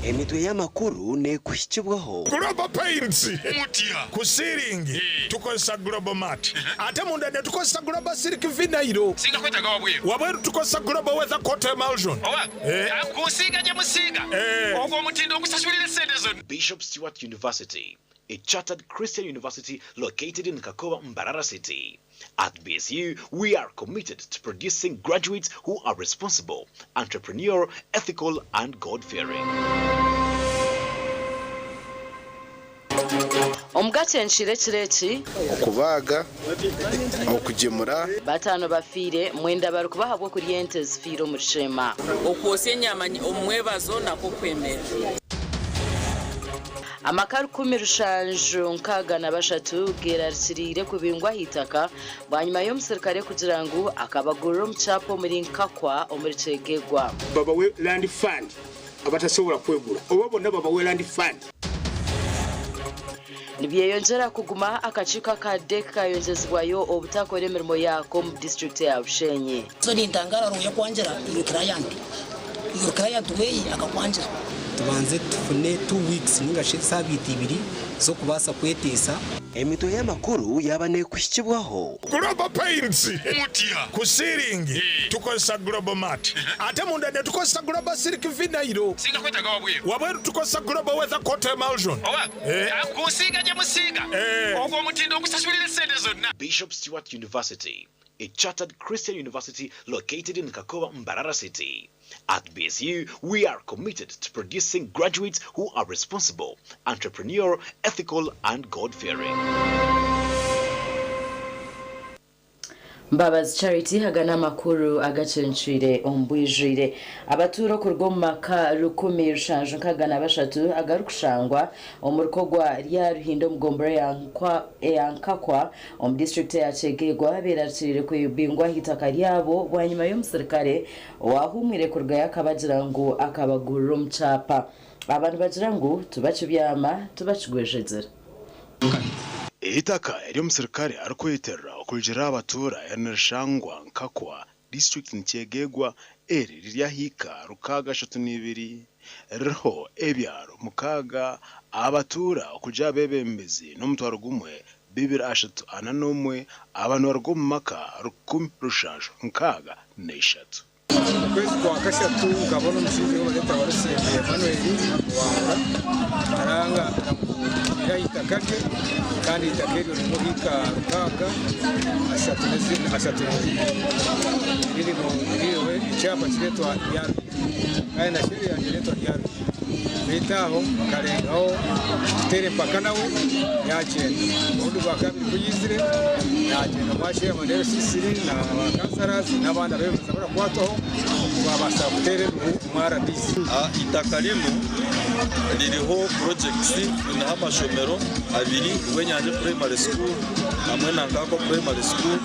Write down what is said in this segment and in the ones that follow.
Emitwe y'amakuru neekuhikibwaho. Global Paints, Ku siiringi tukozesa Global Mat ate munda netukozesa Global Silk Vinyl. Wabweru tukozesa Global Weather Coat Emulsion. Bishop Stuart University, a chartered Christian university located in Kakoba, Mbarara City. At BSU, we are committed to producing graduates who are responsible, entrepreneurial, ethical, and God-fearing. Omugaati enkiro ekiro eki. Okubaaga, okugyemura. Bataano bafiire, mwenda barikuba ahabw'okurya ente ezifiire omuri Sheema. Okwotsya enyama omu mwebazo nakwo kwemera. Amaka 1763 geerarikiriire kubingwa aha itaka bwanyima y'omusirikare kugira ngu akabagurira omu kyapa omuri Nkakwa omuri Kyegegwa. Babawe land fund abatasobola kwegura oba bona babawe land fund. Nibyeyongyera kuguma, akakiiko aka DEC kayongyezibwayo obutakora emirimo yaako omu disiturikiti ya Bushenyi. So nintangara hariho oyakwangira your client, your client weye akakwangira. Tubanze tufune 2 weeks ninga shi esaabiiti ibiri z'okubaasa kweteisa. Emitwe y'amakuru yaaba neekuhikibwaho. Global Paints, Ku siiringi tukozesa Global Mat ate munda netukozesa Global Silk Vinyl. Wabweru tukozesa Global Weather Coat Emulsion. Bishop Stuart University, a chartered Christian university located in Kakoba, Mbarara City. At BSU, we are committed to producing graduates who are responsible, entrepreneurial, ethical, and God-fearing. Mbabazi Charity aga n'amakuru agacencwire omu bwijwire. Abatuura okuruga omu maka 1763 agarikushangwa omu rukogwa rya Ruhindo omu gombora eya Nkakwa omu disiturikiti eya Kyegegwa beerarikiriire kwebingwa aha itaka ryabo bwanyima y'omusirikare owaahumwire kurugayo akabagira ngu akabagurira omu kyapa. Aba nibagira ngu tibakibyama tibakigwejegyera. Eitaka eri omusirikare arikweterera okurugiirira aha batuura eri nirishangwa Nkakwa, disiturikiti ni Kyegegwa eri riri ahiika 632 ririho ebyaro mukaaga abatuura okurugiirira aha beebembezi n'omutwaro gumwe 241 aba nibaruga omu maka 1763. Okwezi kwa kashatu nkabona omushaija ou bareeta Warusimbi Emmanuel Ruwangura arangambira ngu ngiire aha itaka rye kandi eitaka eryo ririmu hiika 632 ririho ekyapa kireetwa Ryaruhire kandi na sheeri yangye ereetwa Ryaruhire beitu aho nkarengaho kuteera empaka nawe yaagyenda. Obundi bwakabiri ku yaizire naagyenda omwa chairman LC3 na ba councillors n'abandi abeebembezi abarakwatwaho twabaasa kuteera ebihu omu RDC. Eitaka rinu ririho projects twineho amashomero abiri Rwenyanja Primary School hamwe na Nkaako Primary School,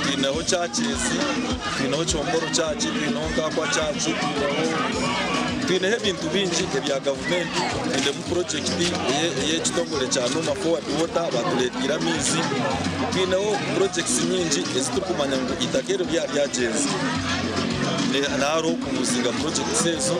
twineho churches, twineho Kyomboro Church, twineho Nkaakwa Church, twineho twineho ebintu bingi ebya gavumenti, twinemu purojekiti ey'ekitongore kya Numa Forward Water batureeteire amaizi, twineho purojekiti nyingi ezi turikumanya ngu eitaka eryo ryaba ryagyenzire hariho kuruzinga purojekiti ezo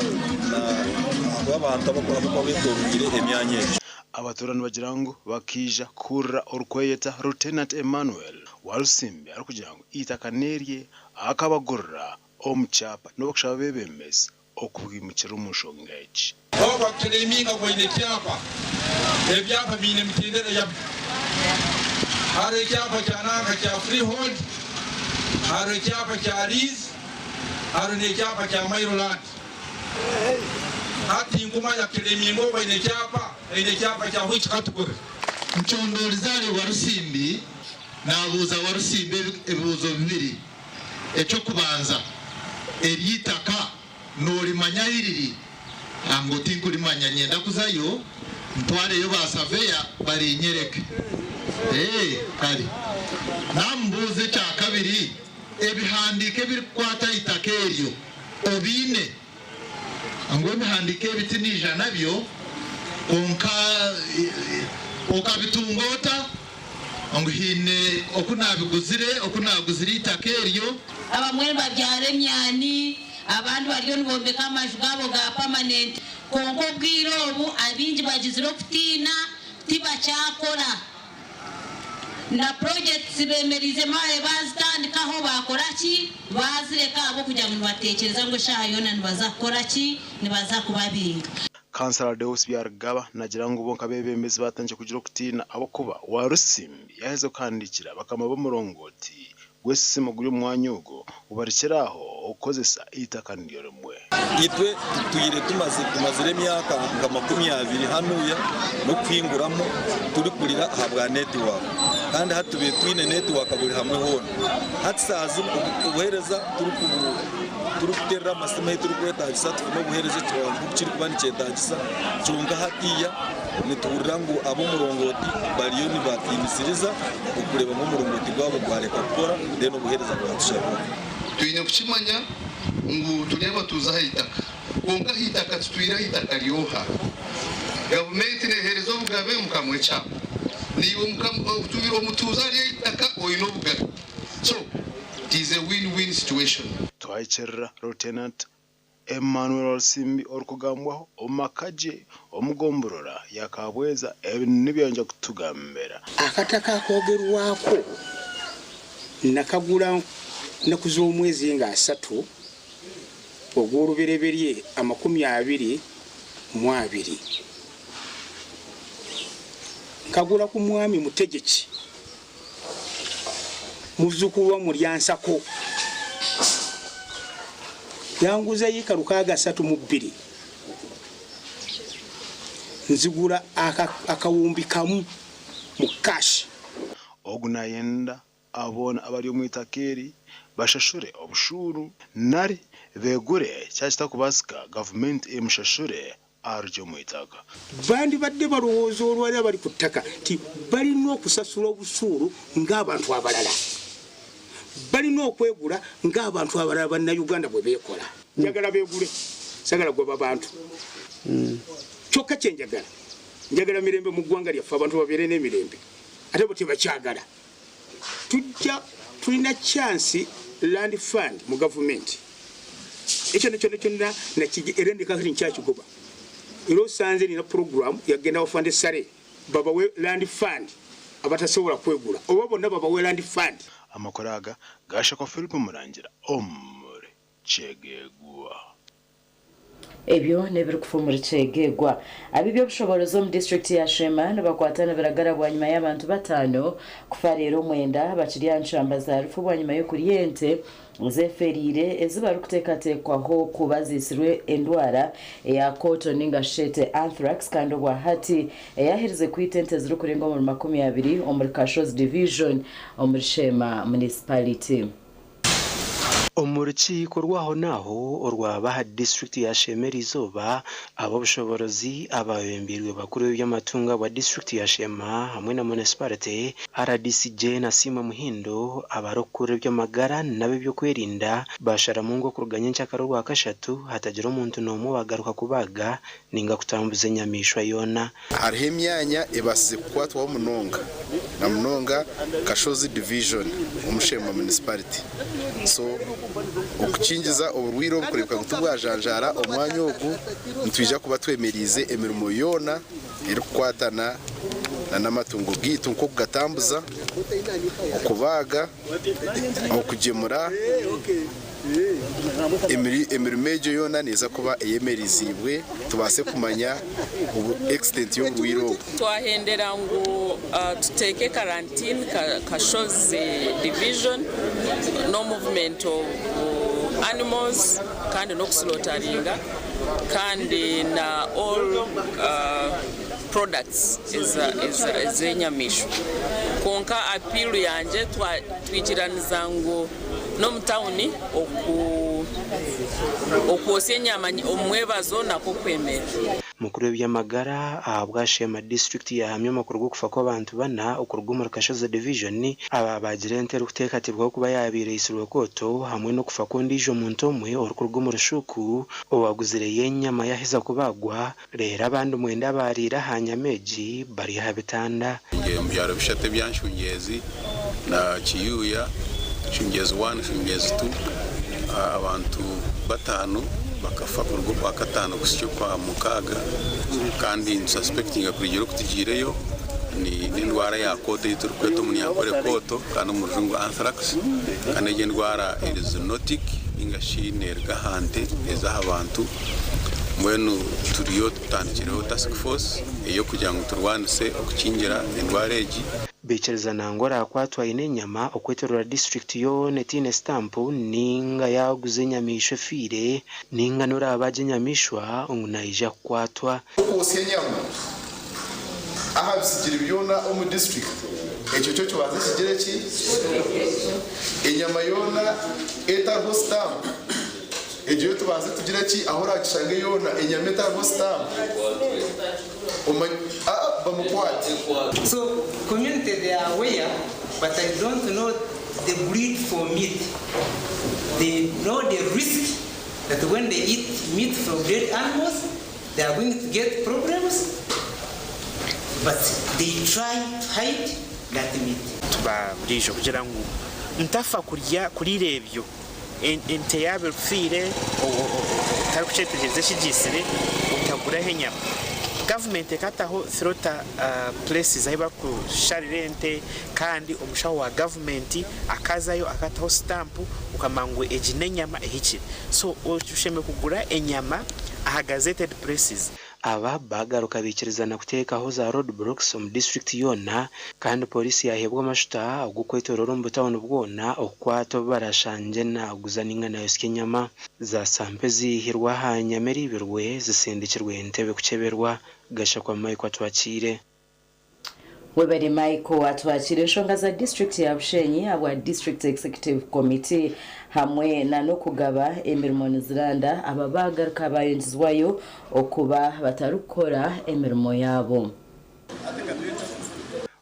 ahabw'abantu abarikuba betoroire emyanya egyo. Abatuura nibagira ngu bakaija kuhurira orikweyeta Lieutenant Emmanuel Walusimbi arikugira ngu eitaka n'erye akabagurira omu kyapa n'obu kushaba abeebembezi okwimukira omu nshonga egi. Ogu akucuraiminga ngu aine ekyapa, ebyapa biine emitendera yabyo. Hariho ekyapa kya nanka kya freehold, hariho ekyapa kya lease, hariho n'ekyapa kya mailo land. Hati tinkumanya kucuraiminga ogu aine ekyapa, aine ekyapa kya which category? Ncondoorize ahari Warusimbi, naabuuza Warusimbi ebibuuzo bibiri. Eky'okubanza, eryo itaka noorimanya ahi riri? Ngu tinkurimanya, niinyenda kuzayo ntwareyo baasaveya bariinyereke. Ee, kare. Naamubuuza ekya kabiri, ebihandiiko ebirikukwata aha itaka eryo obiine? Ngu ebihandiiko ebi tinaija nabyo, kwonka okabitunga ota? Ngu haine oku naabiguzire, oku naaguzire eitaka eryo. Abamwe nibabyara emyani, abandi bariyo nibombeka amaju gaabo ga pamanenti. Kwonka obwire obu abaingi bagizire okutiina tibakyakora. Na projects bemeriize mahe baazitandikaho baakora ki? Baazireka ahabw'okugira ngu nibateekyereza ngu eshaaha yoona nibaza kukora ki? Nibaza kubabinga. Kansara Deus Byarugaba nagira ngu bo nk'abeebembezi baatandikire kugira okutiina ahabw'okuba Walusimbi yaaheza kuhandiikira bakama b'omurongooti gw'esisimu guri omu mwanya ogwo ngu barekyere aho okukozesa eitaka niryo rimwe. Itwe tutwire tumazire emyaka nka 20 hanuya n'okuhinguramu turikurira ahabwa netiwaaka kandi hati tubaire twine netiwaaka buri hamwe hoona. Hati saaha zinu obuheereza turikuteerera amasimu ahu turikwetaagisa tufune obuheereza nk'oku kirikuba nikyetaagisa kyonka hatiiya nituhurira ngu ab'omurongooti bariyo nibatiinisiriza okureeba ngu omurongooti gwabo gwareka kukora then obuheereza bwatushabwa. Twine kukimanya ngu turi abatuuze aha itaka, kwonka aha itaka tutwire aha itaka ry'oha? Gavumenti neeheereza obugabe mukama w'ekyapa. Naiwe omutuuze ahari aha itaka oine obugabe. So, it is a win-win situation. Twahikirira Lieutenant Emmanuel Walusimbi orikugambwaho omu maka gye omu gomborora ya Kabweza ebi nibyo yaija kutugambira. Akataka akoogerwako nakagula nnaku z'omwezi nga asatu ogw'olubereberye 2020. Nkagula ku mwami Mutegeki muzzukulu wa Mulyansako. Yanguza yiika 602 nzigura akawumbi kamu mu cash. Ogu nayenda aboona abari omu itaka eri bashashure obushuuru nari beegure kyaba kitakubaasika gavumenti emushashure arugye omu itaka. Bandibadde balowooza olwali abali ku ttaka nti balina okusasula obusuulu ng'abantu abalala. Balina okwegula ng'abantu abalala Bannayuganda bwe beekola. Njagala beegule, sagala kugoba bantu. Kyokka kye njagala, njagala mirembe mu ggwanga lyaffe abantu babeere n'emirembe ate bo tebakyagala. Tujja tulina chance land fund mu gavumenti ekyo kyonna kyonna nakigi era ndekakati nkyakigoba era osanze nina program yagenda wafande sare babawe land fund abatasobola kwegula oba bonna babawe land fund. Amakuru aga gaashakwa Philip Murangira omuri Kyegegwa. Ebyo n'ebirikufa omuri Kyegegwa. Ab'eby'obushoboorozi omu disiturikiti ya Sheema nibakwata nibiragara bwanyima y'abantu bataano kufa reero omwenda bakiri aha nshamba za rufu bwanyima y'okurya ente ezeferiire ezi barikuteekateekwaho kuba ziitsirwe endwara eya kooto ninga shi ete Anthrax kandi obwahati eyaherize kwita ente zirikurenga omuri 20 omuri Kashozi Division omuri Sheema Municipality. Omu rukiiko rw'ahonaaho orwaba aha disiturikiti ya Sheema eriizooba, ab'obushoboorozi abaayebembeirwe bakuru b'eby'amatungo abwa disiturikiti ya Sheema hamwe na munisiparite, rdc Jane Asiimwe Muhindo, abarikukurira eby'amagara n'ab'eby'okwerinda baasharamu ngu okuruga nyenkyakara Orwakashatu hatagira omuntu n'omwe owaagaruka kubaaga ninga kutambuza enyamaishwa yoona. Hariho emyanya ebaasize kukwatwaho munonga na munonga Kashozi Division omu Sheema Municipality. So okukingiza oburwaire obu kureebeka ngu tibwajanjaara omwanya ogu nitwija kuba twemeriize emirimo yoona erikukwatana na n'amatungo gaitu nk'okugatambuza, okubaaga, okugyemura, emirimo egyo yoona neeza kuba eyemeriziibwe tubaase kumanya extent y'oburwaire obu. Twahendera ngu tuteeke karantini Kashozi division no movement of animals kandi n'okusloteringa kandi na all products ez'enyamaishwa. Kwonka appeal yangye twikiraniza ngu n'omu tawuni okwotsya enyama omu mwebazo nakwo kwemera. Mukuru w'eby'amagara ahabwa Sheema disiturikiti yahamya amakuru g'okufa kw'abantu bana okuruga omuri Kashozi Division aba baagira ente erikuteekateebwaho kuba yaabaire eitsirwe kooto hamwe n'okufa kw'ondiijo muntu omwe orikuruga omu Rushuku owaaguzireyo enyama yaaheza kubaagwa reero abandi mwenda abaariire aha nyama egi bari aha bitanda. Omu byaro bishatu ebya Nshungyezi na Kiyuuya, Nshungyezi wani, Nshungyezi tu, abantu bataano bakafa kuruga Okwakataano kuhitsya Okwamukaaga kandi nitususpectinga kurugiirira oku tugiireyo n'endwara ya kooto ei turikweta omunyankore kooto kandi omu rujungu anthrax kandi egi endwara eri zoonotic ninga shi neeruga aha nte neeza aha bantu. Mbwenu turiyo tutandikireho task force ey'okugira ngu turwanise okukingira endwara egi. Baikiriza nangwa oraakwatwa aine enyama okwetorora disiturikiti yoona etaine sitampu ninga yaaguza enyamaishwa efiire ninga n'oraabaagye enyamaishwa ngu naija kukwatwa. Okwotsya enyama aha bisigiri byona omu disiturikiti ekyo kyo kibanze kigire ki? Enyama yoona etariho sitampu egyo yo tubanze tugire ki? Ahu oragishange yoona enyama etariho sitampu omanye bamukwate. So community they are aware but I don't know the greed for meat they know the risk that when they eat meat from dead animals they are going to get problems but they try to hide that meat. Tuba buriijo kugira ngu ntafa kurya kuriira ebyo ente yaaba efiire otarikukyetegyereza ekigiitsire otaguraho enyama. Gavumenti ekataho slaughter places ahu barikusharira ente kandi omushaho wa gavumenti akazayo akataho sitampu okamanya ngu egi n'enyama ehikire. So oshemereire kugura enyama aha gazetted places. Aba baagaruka baikirizana kuteekaho za road blocks omu disiturikiti yoona kandi pooriisi yaaheebwa amashuta ag'okwetooroora omu butawuni bwona okukwata obu barashangye naaguza ninga naayotsya enyama. Za sampo eziihirwe aha nyama eriibirwe zisindikirwe Entebbe kukyeberwa, Gashakwa Michael Atwakiire. Webare Michael atwakire enshonga za disiturikiti ya Bushenyi ahabwa District Executive Committee hamwe na n'okugaba emirimo niziranda aba bagaruka bayongizibwayo okuba batarikukora emirimo yaabo.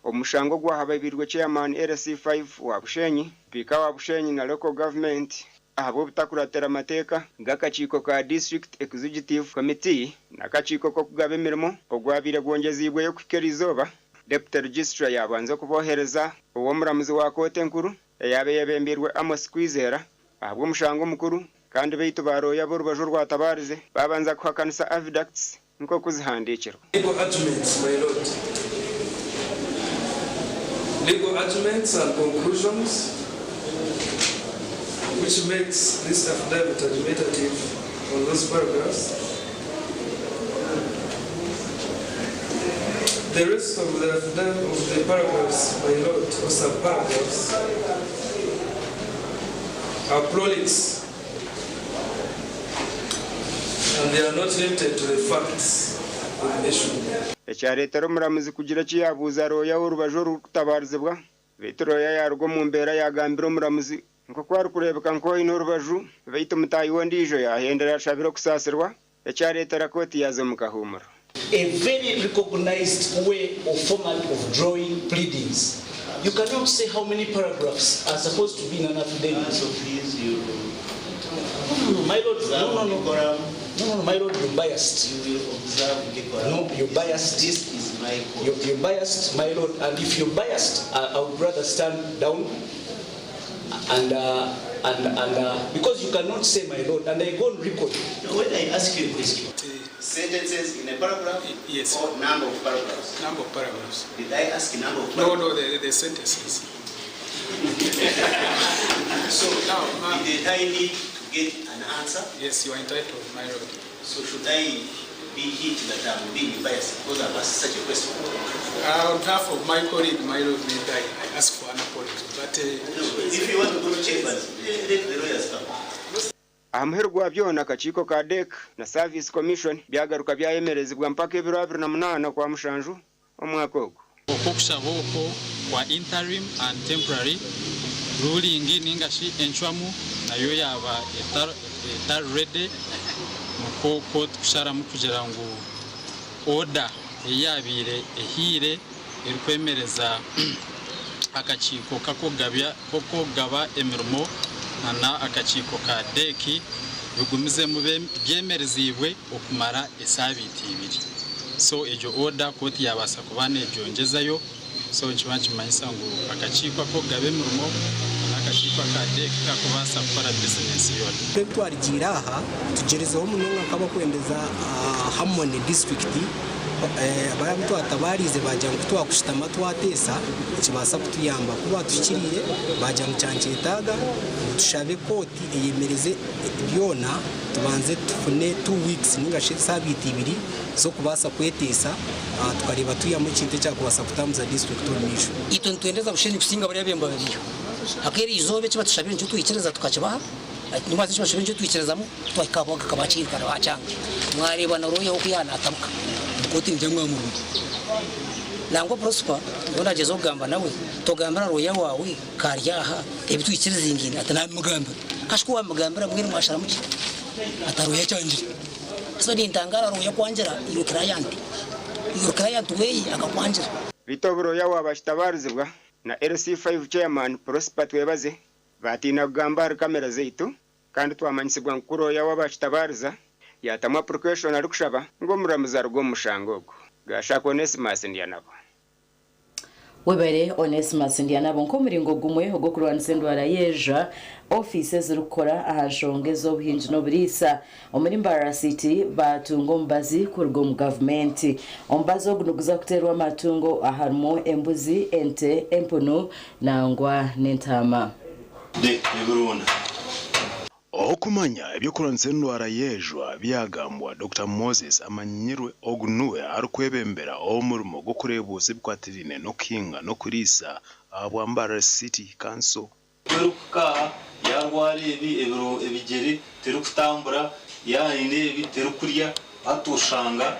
Omushango ogwahababirwe Chairman LC5 wa Bushenyi, Sipiika wa Bushenyi na Local Government ahabw'obutakuratira mateeka g'akakiiko ka District Executive Committee n'akakiiko k'okugaba emirimo ogwabaire gwongyeziibweyo kuhika eriizooba, Deputy Registrar yaabanza okubohereza ow'omuramuzi wa kooti enkuru eyaaba eyebembeirwe Amos Kwizera ahabw'omushango omukuru kandi beitu ba rooya b'orubaju orwatabaarize baabanza kuhakanisa affidacts nk'oku zihandiikirwe. Legal arguments, my lord. Legal arguments and conclusions which makes this affidavit argumentative on those paragraphs. The rest of the affidavit of the paragraphs, my lord, or sub-paragraphs, are prolix and they are not limited to the facts in issue. Ekyareetera omuramuzi kugira eki yaabuuza rooya w'orubaju orurikutabaaruzibwa, beitu rooya yaaruga omu mbeera yaagambira omuramuzi nk'oku arikureebeka nk'oine orubaju, beitu mutaahi we ondiijo yaahendera ashabire okusaasirwa, ekyareetera kooti yaaza omu kahuumuro. A very recognized way or format of drawing pleadings. You cannot say how many paragraphs are supposed to be in an affidavit. No, no, no, my lord, no, no, no, no, no, no, my lord, you're biased. You will observe decorum. No, you're biased. This is my court. You're biased, my lord, and if you're biased, I would rather stand down and and and because you cannot say, my lord, and I go on record. No, when I ask you a question, sentences in a paragraph Yes. or number of paragraphs? Number of paragraphs. Did I ask number of No, paragraphs? no, the sentences. So now, Did I need to get an answer? Yes, you are entitled, my lord. So should I be hit that I'm being biased because I've asked such a question? On behalf of my colleague, my lord, may I, I ask for an apology. But No, if you want to go to chambers, let the lawyers come. Aha muheru gwa byona, akakiiko ka DEC na Service Commission byagaruka byayemerezibwa mpaka ebiro 28 Okwamushanju omwaka ogu. Okwo okushaba okwo kwa interim and temporary ruling ninga shi encwamu nayo yaaba etari ready nikwo kooti kusharamu kugira ngu order ei yaabaire ehaire erikwemereza akakiiko k'okugaba emirimo na akakiiko ka DEC bigumizemu byemereziibwe okumara esaabiiti ibiri. So egyo order kooti yaabaasa kuba neegyongyezayo so nikiba nikimanyisa ngu akakiiko ak'okugaba emirimo na n'akakiiko aka DEC kakubaasa kukora bizinesi yoona. Ebi twarigiire aha tugyerezeho munonga nk'abakwendeza Harmony disiturikiti bari abu twatabaariize baagira ngu kutwakushutama twateesa nikibaasa kutuyamba. Ku baatuhikiriire baagira ngu kyankyetaaga ngu tushabe kooti eyemereze byona tubanze tufune two weeks ninga shi saabiiti ibiri z'okubaasa kweteisa tukareeba twihamu ekintu ekyakubaasa kutambuza disiturikiti omu maisho. Itwe nitwendeza Bushenyi kusinga bariya abemba bariyo. Ahabw'eri izooba eki batushabire nikyo twikiriza tukakibaha, nimbaasa eki batushabire nikyo twikirizamu twahika aho bakaba bakihikana bakyanga. Mwareeba na looya oku yaanatabuka omu kooti nibyo mwamuruma. Nangwa Prosper nyowe nagyezaho kugamba nawe, togambira looya waawe kari aha ebi twikirizingaine ati naabimugambira. Kashi ku waabimugambira mbwenu mwasharamu ki? Ati looya akyangire. So nintangara looya kwangira your client, your client weye akakwangira. Beitu obu looya waaba akitabaaruzibwa na LC5 Chairman Prosper Twebaze baatiina kugamba ahari kamera zaitu kandi twamanyisibwa ngu ku looya waaba akitabaariza yaatamu application arikushaba ngu omuramuzi aruge omu mushango ogu. Gashaka Onesimus Ndyanabo. Webare Onesimus Ndyanabo. Nk'omuringo gumwe ogw'okurwanisa endwara y'eja, ofiisi ezirikukora aha nshonga ez'obuhingi n'oburiisa omuri Mbarara City baatunga omubazi kuruga omu gavumenti. Omubazi ogu niguza kuteerwa amatungo aharimu embuzi, ente, empunu nangwa n'entaama. Okumanya eby'okurwanisa endwara y'ejwa byagambwa Dokita Moses Amanyirwe ogu nuwe arikwebembera omurimo gw'okureebuuza ebikwatiraine n'okuhinga n'okuriisa ahabwa Mbarara City Council. Ku erikuhika aha yaarwara ebi ebiro ebigyere terikutambura, yaayine ebi terikurya hati oshanga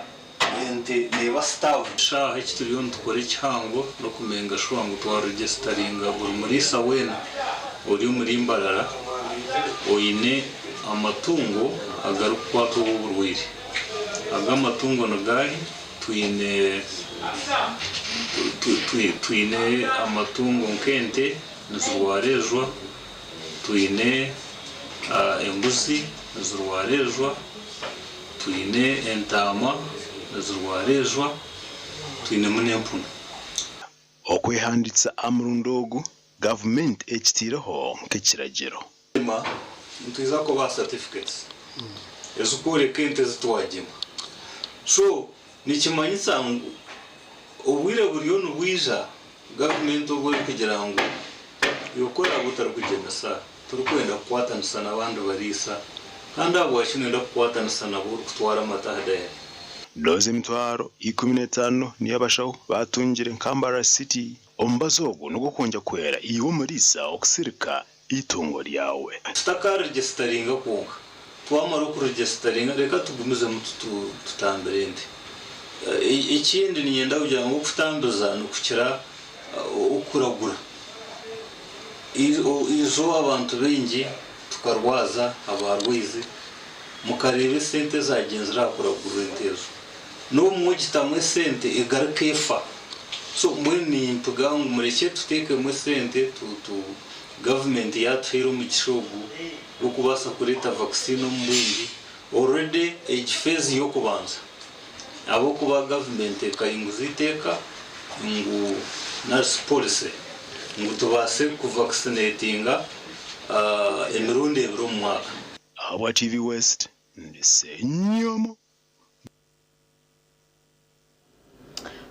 ente neeba starved. Shaaha eki turiyo nitukora ekihango n'okumenga shuwa ngu twaregisitaringa buri muriisa weena ori omuri Mbarara oine amatungo agarikukwatwa obu oburwaire. Ago amatungo nigaahi? Twine twine amatungo nk'ente nizirwara ejwa, twine embuzi nizirwara ejwa, Twine entaama nizirwara ejwa, twinemu n'empunu. Okwehandiikisa aha murundi ogu, gavumenti ekitaireho nk'ekiragiro. Gyema, nitwiza kubaha certificates ezikworeka ente ezi twagyema. So nikimanyisa ngu obwire buriyo nibwija gavumenti obu erikugira ngu iwe ku oraabe otarikugyemesa Turikwenda kukwatanisa n'abandi bariisa kandi ahabwaki noyenda kukwatanisa nabo orikutwara amata aha dayari? Doozi 150,000 niyo abashaho baatungire nka Mbarara City. Omubazi ogu nigw'okwongya kuhwera iwe omuriisa okusirika eitungo ryawe. Tutakaregisitaringa kwonka twamara okuregisitaringa reka tugumizemu tutambire ente. Ekindi niinyenda kugira ngu okutambiza nikukira okuragura. Ijo abantu baingi tukarwaza abarwaize, mukareeba esente ezagyenzire aha kuragurira ente ezo. N'obumwe ogitamu esente egaruka efa. So mbwenu nimpiga ngu murekye tuteekemu esente tu tu gavumenti yatuhaire omugisha ogu gw'okubaasa kureeta vaccine omu bwingi. Already egi phase y'okubanza ahabw'okuba gavumenti ekahinguza eiteeka ngu nari shi policy ngu tubaase kuvaccinatinga emirundi ebiri omu mwaka. Ahabwa TV West, ndi Ssenyomo.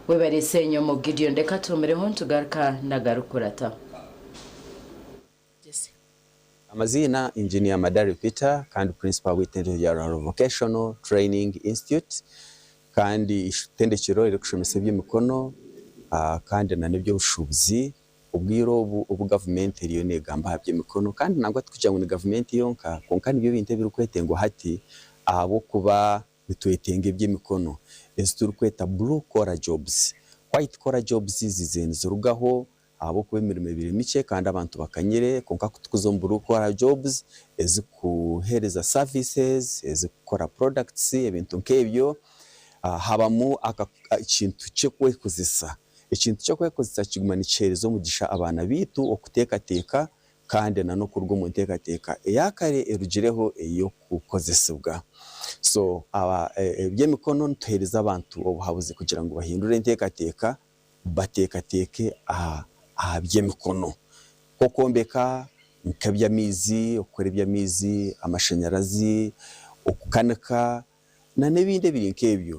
Webare Ssenyomo Gideon, reka tuhumireho nitugaruka n'agarikurataho. Amaziina Engineer Madari Peter kandi Principal w'eitendekero rya Ruharo Vocational Training Institute kandi eitendekyero eririkushomesa eby'emikono kandi na n'eby'obushuubuzi. Obwire obu obu gavumenti eriyo neegamba aha by'emikono kandi nangwa tikugira ngu ni gavumenti yonka kwonka nibyo bintu ebirikwetengwa hati ahabw'okuba Nitwetenga eby'emikono ezi turikweta blue collar jobs. White collar jobs ziizire nizirugaho ahabw'okuba emirimo ebaire mikye kandi abantu bakanyire kwonka ku turikuza omu blue collar jobs ezikuheereza services, ezikukora products ebintu nk'ebyo, habamu ekintu ky'okwekozesa. Ekintu ky'okwekozesa kiguma nikiheereza omugisha abaana baitu okuteekateeka kandi na n'okuruga omu nteekateeka eya kare erugireho ey'okukozesibwa. So eby'emikono nituheereza abantu obuhabuzi kugira ngu bahindure enteekateeka bateekateeke aha by'emikono nk'okwombeka, Nk'eby'amaizi, okukora eby'amaizi, amashanyarazi, okukanika na n'ebindi ebiri nk'ebyo.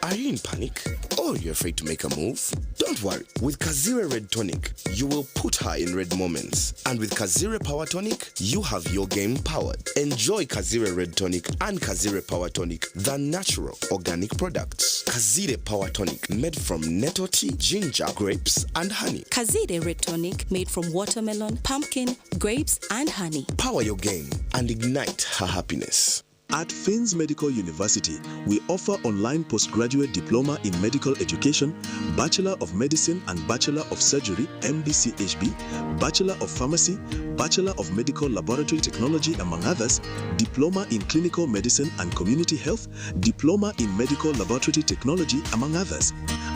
Are you in panic or you're afraid to make a move? Don't worry. With Kazire Red Tonic, you will put her in red moments. And with Kazire Power Tonic, you have your game powered. Enjoy Kazire Red Tonic and Kazire Power Tonic, the natural organic products. Kazire Power Tonic, made from nettle tea, ginger, grapes, and honey. Kazire Red Tonic made from watermelon, pumpkin, grapes, and honey. Power your game and ignite her happiness. At Finns Medical University, we offer online postgraduate diploma in medical education, Bachelor of Medicine and Bachelor of Surgery, MBCHB, Bachelor of Pharmacy, Bachelor of Medical Laboratory Technology, among others, Diploma in Clinical Medicine and Community Health, Diploma in Medical Laboratory Technology, among others,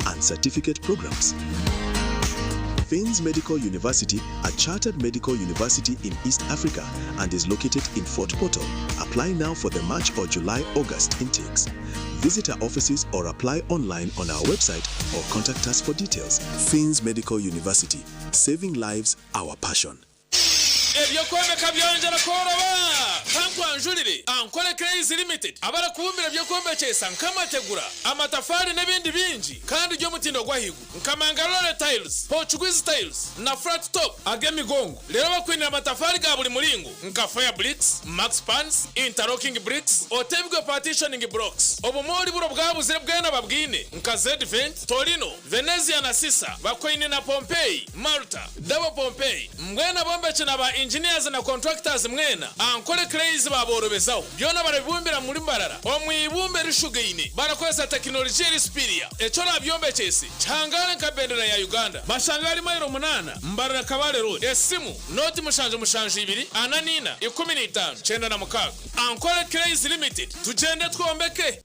and certificate programs. Finns Medical University, a chartered medical university in East Africa and is located in Fort Portal. Apply now for the March or July August intakes. Visit our offices or apply online on our website or contact us for details. Finns Medical University, saving lives, our passion. Eby'okwombeka byongyera kworoba! Kankwanjurire Ankole Clays Limited abarikubumbira eby'okwombekyesa nk'amategura, amatafaari n'ebindi bingi kandi by'omutindo gw'ahaiguru nka Mangalore Tiles, Portuguese Tiles na Flat Top ag'emigongo. Reero bakwinire amatafaari ga buri muringo nka Fire Bricks, Max Pans, Interlocking Bricks, Otebwe Partitioning Blocks. Obumoori buri obwabuzire bwena babwine nka Zedvent, Torino, Venezia na Sisa, Bakoine na Pompeii, Malta, Double Pompeii. Mbwenu abombeki na ba engineers na contractors mwena, Ankole Clays baaborobezaho. Byona barabibumbira muri Mbarara omu ibumba erishugaine barakozesa tekinologiya eri superior. Eki orabyombekyese kihangare nka bendera ya Uganda. Bashanga ahari mailo munaana, Mbarara Kabale Road. Esimu, nooti 772 44 15 96. Ankole Clays Limited, tugyende twombeke!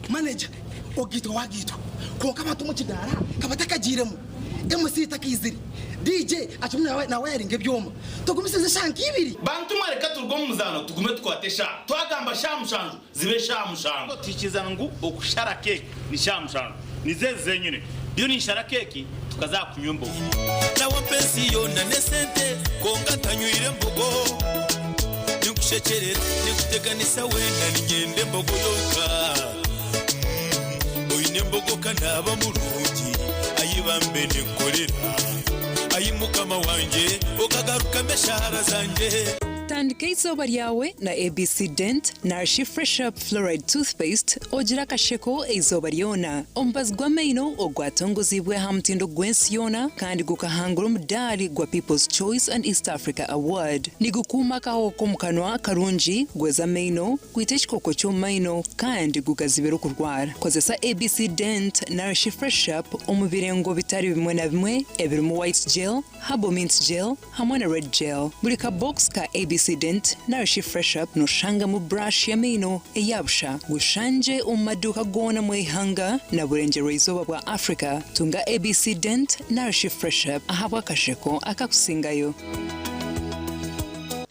Manager, Ogaitwa wagaitwa kwonka abantu omu kidaara ka batakagiiremu, MC takaizire, DJ akirimu nawayaringa ebyoma. Tugumisirize eshaaha nk'ibiri. Bantu mwe reka turuge omu muzaano tugume tukwate eshaaha. Twagamba shaaha mushanju zibe shaaha mushanju. Twikiriza ngu okushara keeki ni shaaha mushanju. Nizo ezi zenyine. Ndiyo ninshara keeki tukaza aha kunywa embogo. Nawe mpa ensi yoona n'esente kwonka ntanywire mbogo. Ninkushekyerera, ninkuteganisa weena niinyenda embogo yonka. Oine embogo ka naaba murungi, ai bambe ninkukorera. Ai Mukama wangye, okagarukamu eshaara zangye. Tandika eizooba ryawe na ABC Dent narishi Fresh Up Fluoride Toothpaste ogire akasheko eizooba ryona. Omubazi gw'amaino ogwatongoziibwe aha mutindo gw'ensi yoona kandi gukahangura omudaari gwa People's Choice and East Africa Award. Nigukuuma akahoho k'omu kanwa karungi, gweza amaino, gwita ekikooko ky'omu maino kandi gugazibira okurwara. Kozesa ABC Dent narishi Fresh Up omu birengo bitari bimwe na bimwe ebirimu White Gel, Herbal Mint Gel hamwe na Red Gel. Buri ka box ka ABC Dent narishi Fresh Up noshangamu brush y'amaino eya busha. Gushangye omu maduuka goona omu ihanga na burengyerwa-izooba bwa Africa. Tunga ABC Dent narishi Fresh Up ahabw'akasheko akakusingayo.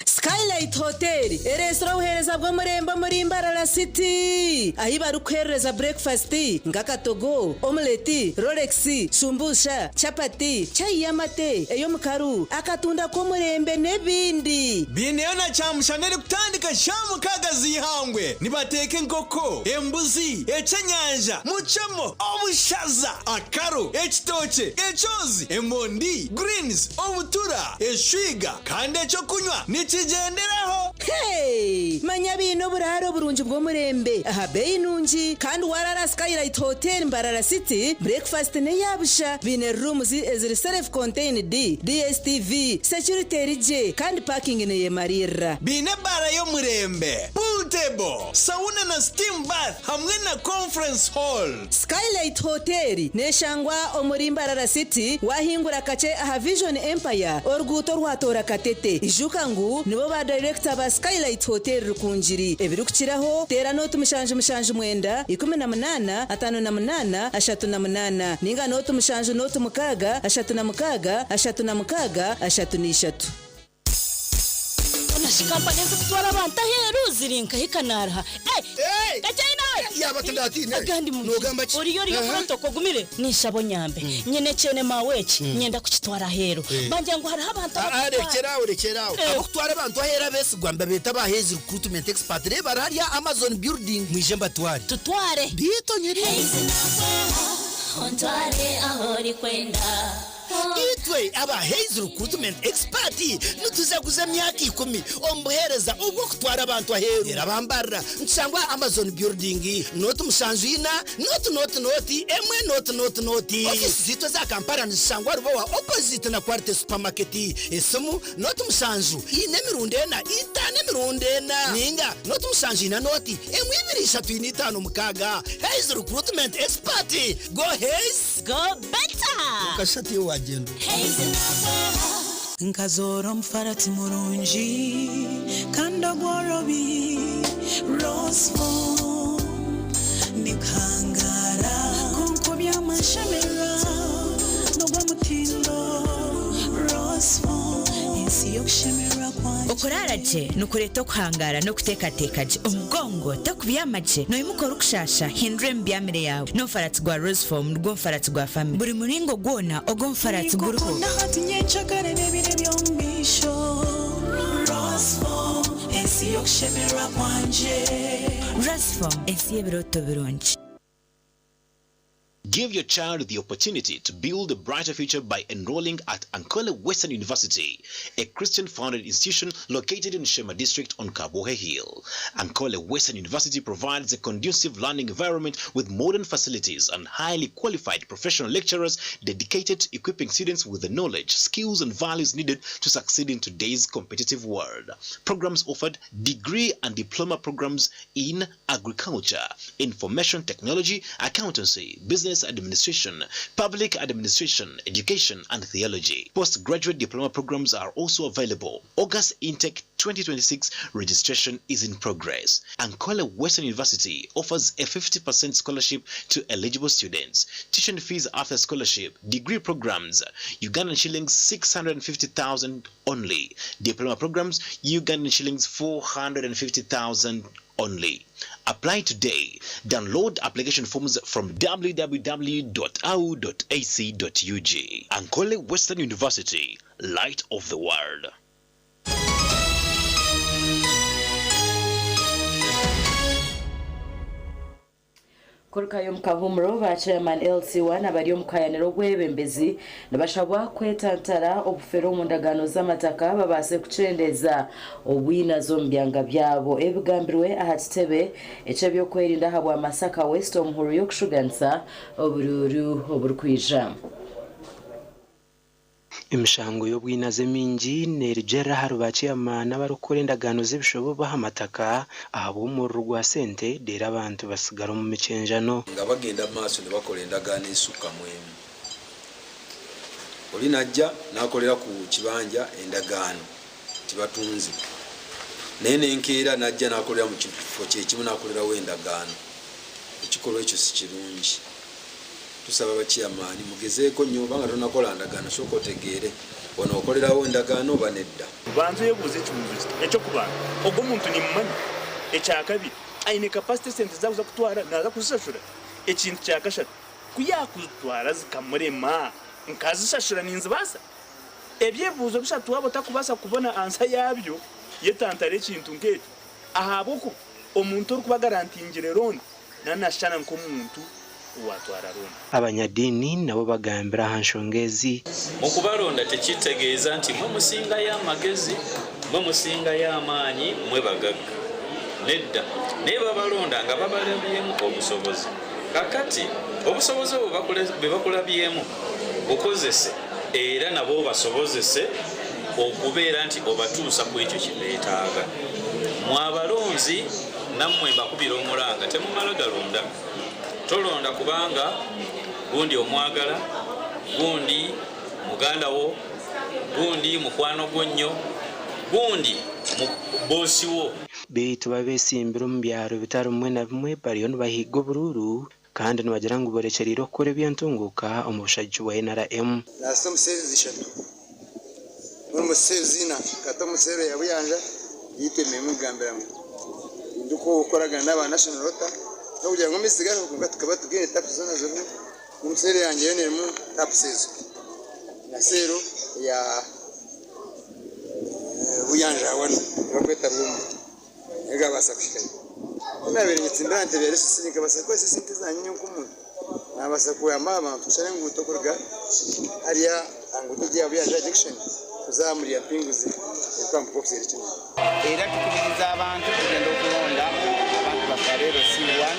Skylight Hotel ereetsire obuheereza bw'omurembe omuri Mbarara City ahi barikuheerereza burekifasiti nk'akatogo, omuleti, rolex, shumbusha, chapati, chai y'amate, ey'omukaru, akatunda k'omurembe n'ebindi. Baineyo na kyamushana erikutandika shaaha mukaaga z'eihangwe. Nibateeka enkoko, embuzi, eky'enyanja, mucemo, obushaza, akaro, ekitookye, ekyozi, emondi, greens, obutura, eshwiga kandi eky'okunywa nikigyenderaho. Hey! Manya baine oburaaro burungi bw'omurembe aha beeyi nungi kandi waraara aha Skylight Hotel Mbarara City, breakfast n'eya busha. Baine rooms eziri self contained, DSTV, security eri gye kandi parking neyemariirira. Baine ebaara y'omurembe, pool table, sauna na steam bath hamwe na conference hall. Skylight Hotel neshangwa omuri Mbarara City wahingura kakye aha Vision Empire oruguuto orwatoora Katete. Ijuka ngu nibo ba. dayirekita ba Skylight Hotel Rukungiri. Ebirikukiraho teera nooti 779 18 58 38 ninga nooti 7 nooti 6 36 36 33. Honashi kampani ezikutwara abantu aheeru ziri nkahi kanaaruha? Kakyayina we! Yaaba tindatiine. Agandi mu Noogamba ki? Oriyo oriyo Aha. protocol ogumire ninshaba onyambe. Nyine ekyene maawe eki nyenda kukitwara aheeru. Bangira ngu hariho abantu Ah, ah, abakutwara. rekyera aho rekyera aho. Abakutwara abantu aheeru abeesigwa nibabeeta aba Hays Recruitment Expert reeba bari hariya Amazon building mwije mbatware. Tutware. Biito nyeri. Ontware aho orikwenda. Itwe aba Hays Recruitment Expert nitujaguza emyaka ikumi omu buheereza obw'okutwara abantu aheeru. Era bambarira nitushangwa Amazon building nooti 74 nooti nooti nooti 1 nooti nooti nooti. Ofiisi zaitu eza Kampala nizishangwa Rubowa opposite na Quality Supermarket. Esimu nooti 7 4 emirundi 4 5 emirundi 4 ninga nooti 7 4 nooti 1 2 3 4 5 6. Hays Recruitment Expert go Hays go better. Okashati yo wagyenda. Nkazoora omufarati murungi kandi ogworobi Rosefoam nikuhangara kunkubya amashemererwa n'ogw'omutindo Rosefoam ensi y'okushemererwa kwangye. Okuraara gye nikureeta okuhangaara n'okuteekateeka gye. Omugongo tokubyama gye, noimuka orikushaasha, hindura emibyamire yaawe. N'omufaratsi gwa Rosefoam nigwo mufaratsi gwa famire. Buri muringo gwona ogw'omufaratsi guriho. Ninkukunda hati nyencakare n'ebiro eby'omu maisho Rosefoam ensi y'okushemererwa kwangye. Rosefoam ensi y'ebirooto birungi. Give your child the opportunity to build a brighter future by enrolling at Ankole Western University, a Christian-founded institution located in Shema District on Kabohe Hill. Ankole Western University provides a conducive learning environment with modern facilities and highly qualified professional lecturers dedicated to equipping students with the knowledge, skills, and values needed to succeed in today's competitive world. Programs offered: degree and diploma programs in agriculture, information technology, accountancy, business administration, public administration, education, and theology. Postgraduate diploma programs are also available. August intake 2026 registration is in progress. Ankole Western University offers a 50% scholarship to eligible students. Tuition fees after scholarship, degree programs, Ugandan shillings 650,000 only. Diploma programs, Ugandan shillings 450,000 only. Apply today. Download application forms from www.au.ac.ug. Ankole Western University, light of the world. Kurukayo omu kahuumuro, ba chairman LC1 abari omu kuhayanira obwebembezi nibashabwa kwetantara obufere omu ndagaano z'amataka babaase kukyendeza obwinazi omu byanga byabo. Ebigambirwe aha kitebe eky'ebyokwerinda ahabwa Masaka West omu huru y'okushuganisa oburuuru oburikwija. Emishango y'obwinazi emingi neerugiirira ahari ba ceyamaani abarikukora endagaano z'ebishobo aha mataka ahabw'omururu gwa sente reero abantu batsigara omu mikyenjano. Nga bagenda mu maaso ne bakola endagaano esukka mu emu. Oli n'ajja n'akolera ku kibanja endagaano tibatunze, naye n'enkeera n'ajja n'akolera mu kifo kye kimu n'akolerawo endagaano. Ekikolwa ekyo si kirungi. Tusaba bakiyamaani mugezeeko nnyo, obanga tonakola ndagaano sooka otegeere onookolerawo endagaano oba nedda. Banza oyebuuze ekibuuzo kiti: ekyokubanza, ogwo omuntu nimumanyi? Ekyakabiri, aine capacity esente zaakuza kutwara naaza kuzishashura? Ekintu kyakashatu, ku yaakuzitwara zikamurema, nkazishashura ninzibaasa? Ebyebuuzo bishatu waaba otakubaasa kubona ansa yaabyo, yetantare ekintu nk'ekyo, ahabw'okuba omuntu orikuba agarantingire looni naanashushana nk'omuntu owaatwara looni. Abanyadiini nabo bagambire aha nshonga ezi. Mu kubalonda tekitegeeza nti mwe musingayo amagezi, mwe musingayo amaanyi, mwe bagagga. Nedda, naye babalonda nga babalabyemu obusobozi. Kakati obusobozi obwo bwe bakulabyemu bukozese era nabo obasobozese okubeera nti obatuusa ku ekyo kye beetaaga. Mwe abalonzi nammwe mbakubira omulanga, temumala galonda. Tolonda kubanga gundi omwagala, gundi muganda wo, gundi mukwano gwo nnyo, gundi Boosi wo. Beitu babetsimbire omu byaro bitari bimwe na bimwe bariyo nibahiiga oburuuru kandi nibagira ngu borekyereire okukora eby'entunguuka omu bushagiki bwa NRM. Naasita omu seeri ishatu, n'omu seeri zina, nkata omu seeri ya Buyanja, yaitu emirimo egambira ngu ndikukoragana n'aba National Water n'okugira ngu amaizi gariho kwonka tukaba tugaine tapu zoona ziriho, n'omu seeri yangye yoona erimu tapusi ezo na seero ya Buyanja wanu ei barikweta Rwumwe nayo gaabaasa kuhikayo. Ku naabaire nyetsimbire aha ntebe ya RCC nkabaasa kukoresa esente zangye nyowe nk'omuntu, naabaasa kuyamba aha bantu kushara enguuto kuruga hariya aha nguuto egi eya Buyanja Junction kuza aha Murya Mpinguzi erikwambuka okuseera ekinyonyi. Era tukubiriza abantu kugenda okulonda abantu baffe aba LC1,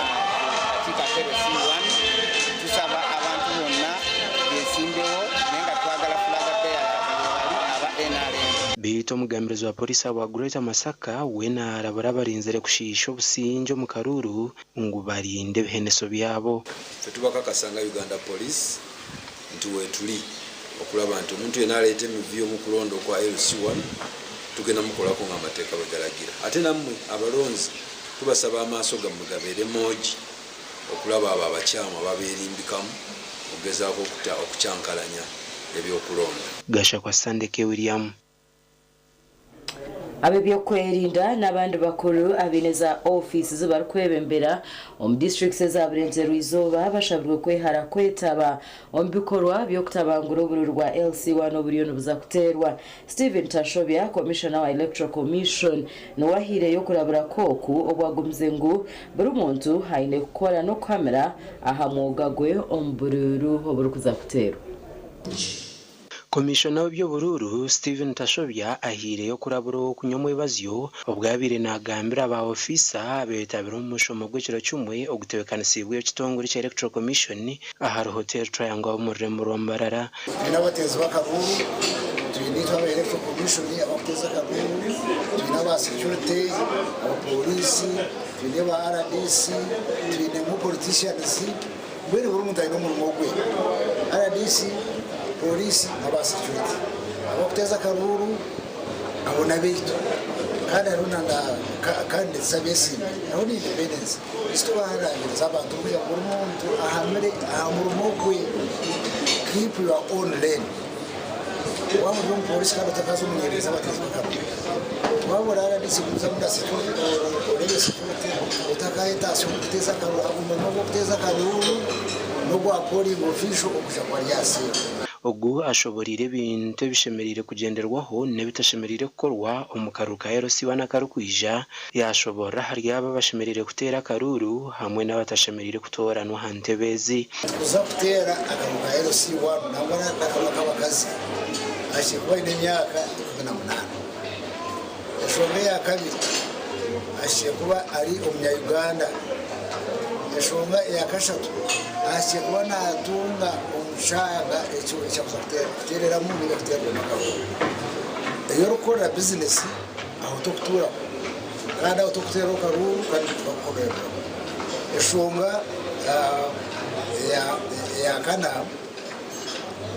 akakiiko aka LC1. Tusaba abantu bonna besimbewo naye nga twagala flag bearers webali aba nrm. Beitu omugambirizi wa Pooriisi ahabwa Greater Masaka we naarabura abarinzire kushiisha obusingye omu karuuru ngu barinde ebiheneso byabo. Ffe tubakakasa nga Uganda Police nti wetuli okulaba nti omuntu yenna aleeta emivuyo mu kulonda okwa LC one tugenda mukolako nga amateeka bwegalagira. Ate nammwe abalonzi tubasaba amaaso gammwe gabeere moogi okulaba abo abakyamu ababeerimbikamu okugezaako okukyankalanya ebyokulonda. Gashakwa Sunday K. William. Ab'ebyokwerinda n'abandi bakuru abaine za ofiisi zi barikwebembera omu disiturikiti eza Burengyerwa-izooba bashabirwe kwehara kwetaba omu bikorwa by'okutabangura oburuuru bwa LC1 oburiyo nibuza kuteerwa. Stephen Tashobya, Komishona wa Electoral Commission niwe ahaireyo okurabura kw'oku obu agumize ngu buri muntu aine kukora n'okuhamira aha mwoga gwe omu buruuru oburikuza kuteerwa. Komishona w'eby'oburuuru, Stephen Tashobya ahaireyo okurabura okunywa omwebazyo obwo abaire nagambira ba ofiisa abetabire omu mushomo gw'ekiro kimwe ogutebekanisiibwe ekitongore ekya Electoral Commission ahari Hotel Triangle omu rurembo rwa Mbarara. Twine abateezi b'akaruuru, twine itwe aba Electoral Commission abakuteeza akaruuru, twine aba security, abapooriisi, twine ba rdc, twinemu politicians, Mbwenu buri muntu aine omurimo gwe, rdc, pooriisi n'aba security. Abarikuteeza akaruuru abo n'abaitu kandi hariho na candidates abeesiimire hariho na independence. Eki tubahanangiriza abantu kugira ngu buri muntu ahamire aha murimo gwe, keep your own lane. Waaba ori omupooriisi kandi otakaza omu nyerere z'abateezi b'akaruuru, waaba ori rdc gumizamu na security oreebe security otakayetaasya omu kuteeza akaruuru ahabwa omurimo gw'okuteeza akaruuru n'ogwa polling official okuja kuba ari aha seeri. Ogu ashoboreire ebintu ebishemereire kugyenderwaho n'ebitashemereire kukorwa omu karuuru ka LC1 akarikwija, yaashoboorora ahari abo abashemereire kuteera akaruuru hamwe n'abatashemereire kutooranwa aha ntebe ezi. Kuza kuteera akaruuru ka LC1 nangwa n'akaruuru ak'abakazi ahikire kuba aine emyaka 18. Enshonga eya kabiri ahikire kuba ari omunya-Uganda. Enshonga eya kashatu ahikire kuba naatunga omushanga eki arikuza kuteereramu ninga kuteererwamu akaruuru. Ei orikukorera bizinesi aho torikutuuraho kandi aho torikuteereraho akaruuru kandi tibakukomereraho. Enshonga eya kana,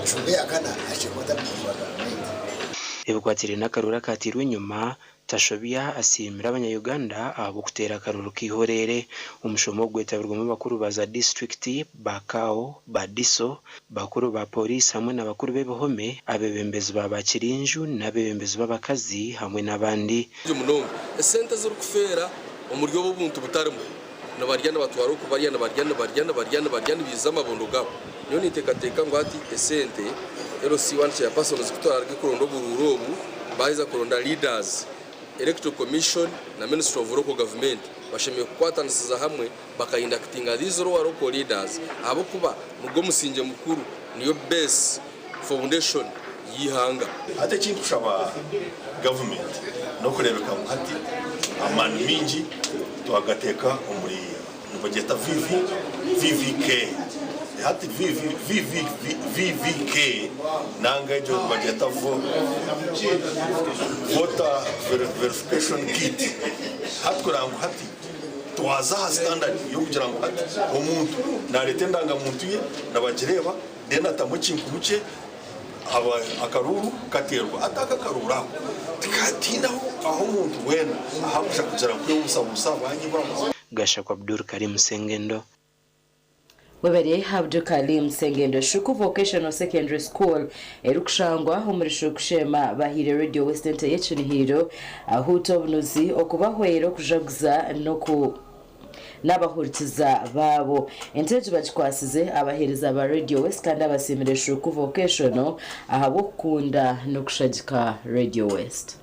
enshonga eya kana ahikire kuba atari mukozi wa gavumenti. Ebikwatiraine n'akaruuru akateirwe enyima, Tashobya asiimire abanya-Uganda ahabw'okuteera akaruuru k'eihoreere. Omushomo ogu gwetabirwemu abakuru ba za disiturikiti, ba CAO, ba DISO, bakuru ba pooriisi hamwe na bakuru b'ebihome, abeebembezi ba baakirinju n'abeebembezi b'abakazi hamwe n'abandi. Bingi munonga. Esente ezirikufeera omuri obu obuntu butarimu. Nibarya nibatwara oku barya nibarya nibarya nibarya nibarya nibiijuza amabondo gaabo. Nyowe ninteekateeka ngu hati esente LC1 chairpersons ku turaruge kuronda oburuuru obu baaheza kuronda leaders, Electoral Commission na Ministry of Local Government bashemereire kukwatanisiza hamwe baka inductinga these lower local leaders ahabw'okuba nigwo musingye mukuru, niyo base, foundation, y'eihanga. Hati eki nkushaba gavumenti n'okureebeka ngu hati amaani maingi twagateeka omuri nibagyeta VV, VVK. Hati VV, VVK nanga egyo nibagyeta Voter Verification Kit. Hati kureba ngu hati twaza aha standard y'okugira ngu hati omuntu nareeta endangamuntu ye nibagireeba then atamu ekinkumu kye. Akaruuru kateerwa ati aka akaruuru ako tikatiineho ahu omuntu weena ahakuja kugira ngu kwebusabusa banyibura. Gashakwa Abdul Karim Sengendo. Webare Abdul Karim Sengendo. Shuku Vocational Secondary School erikushangwa omuri Shuku-Sheema bahaire Radio West ente y'ekinihiro ahuuta obunuzi okubahwera okujaguza n'oku n'abahurikiza baabo. Ente egi bagikwasize abaheereza ba Radio West kandi abasiimire Shuku Vocational ahabw'okukunda n'okushagika Radio West.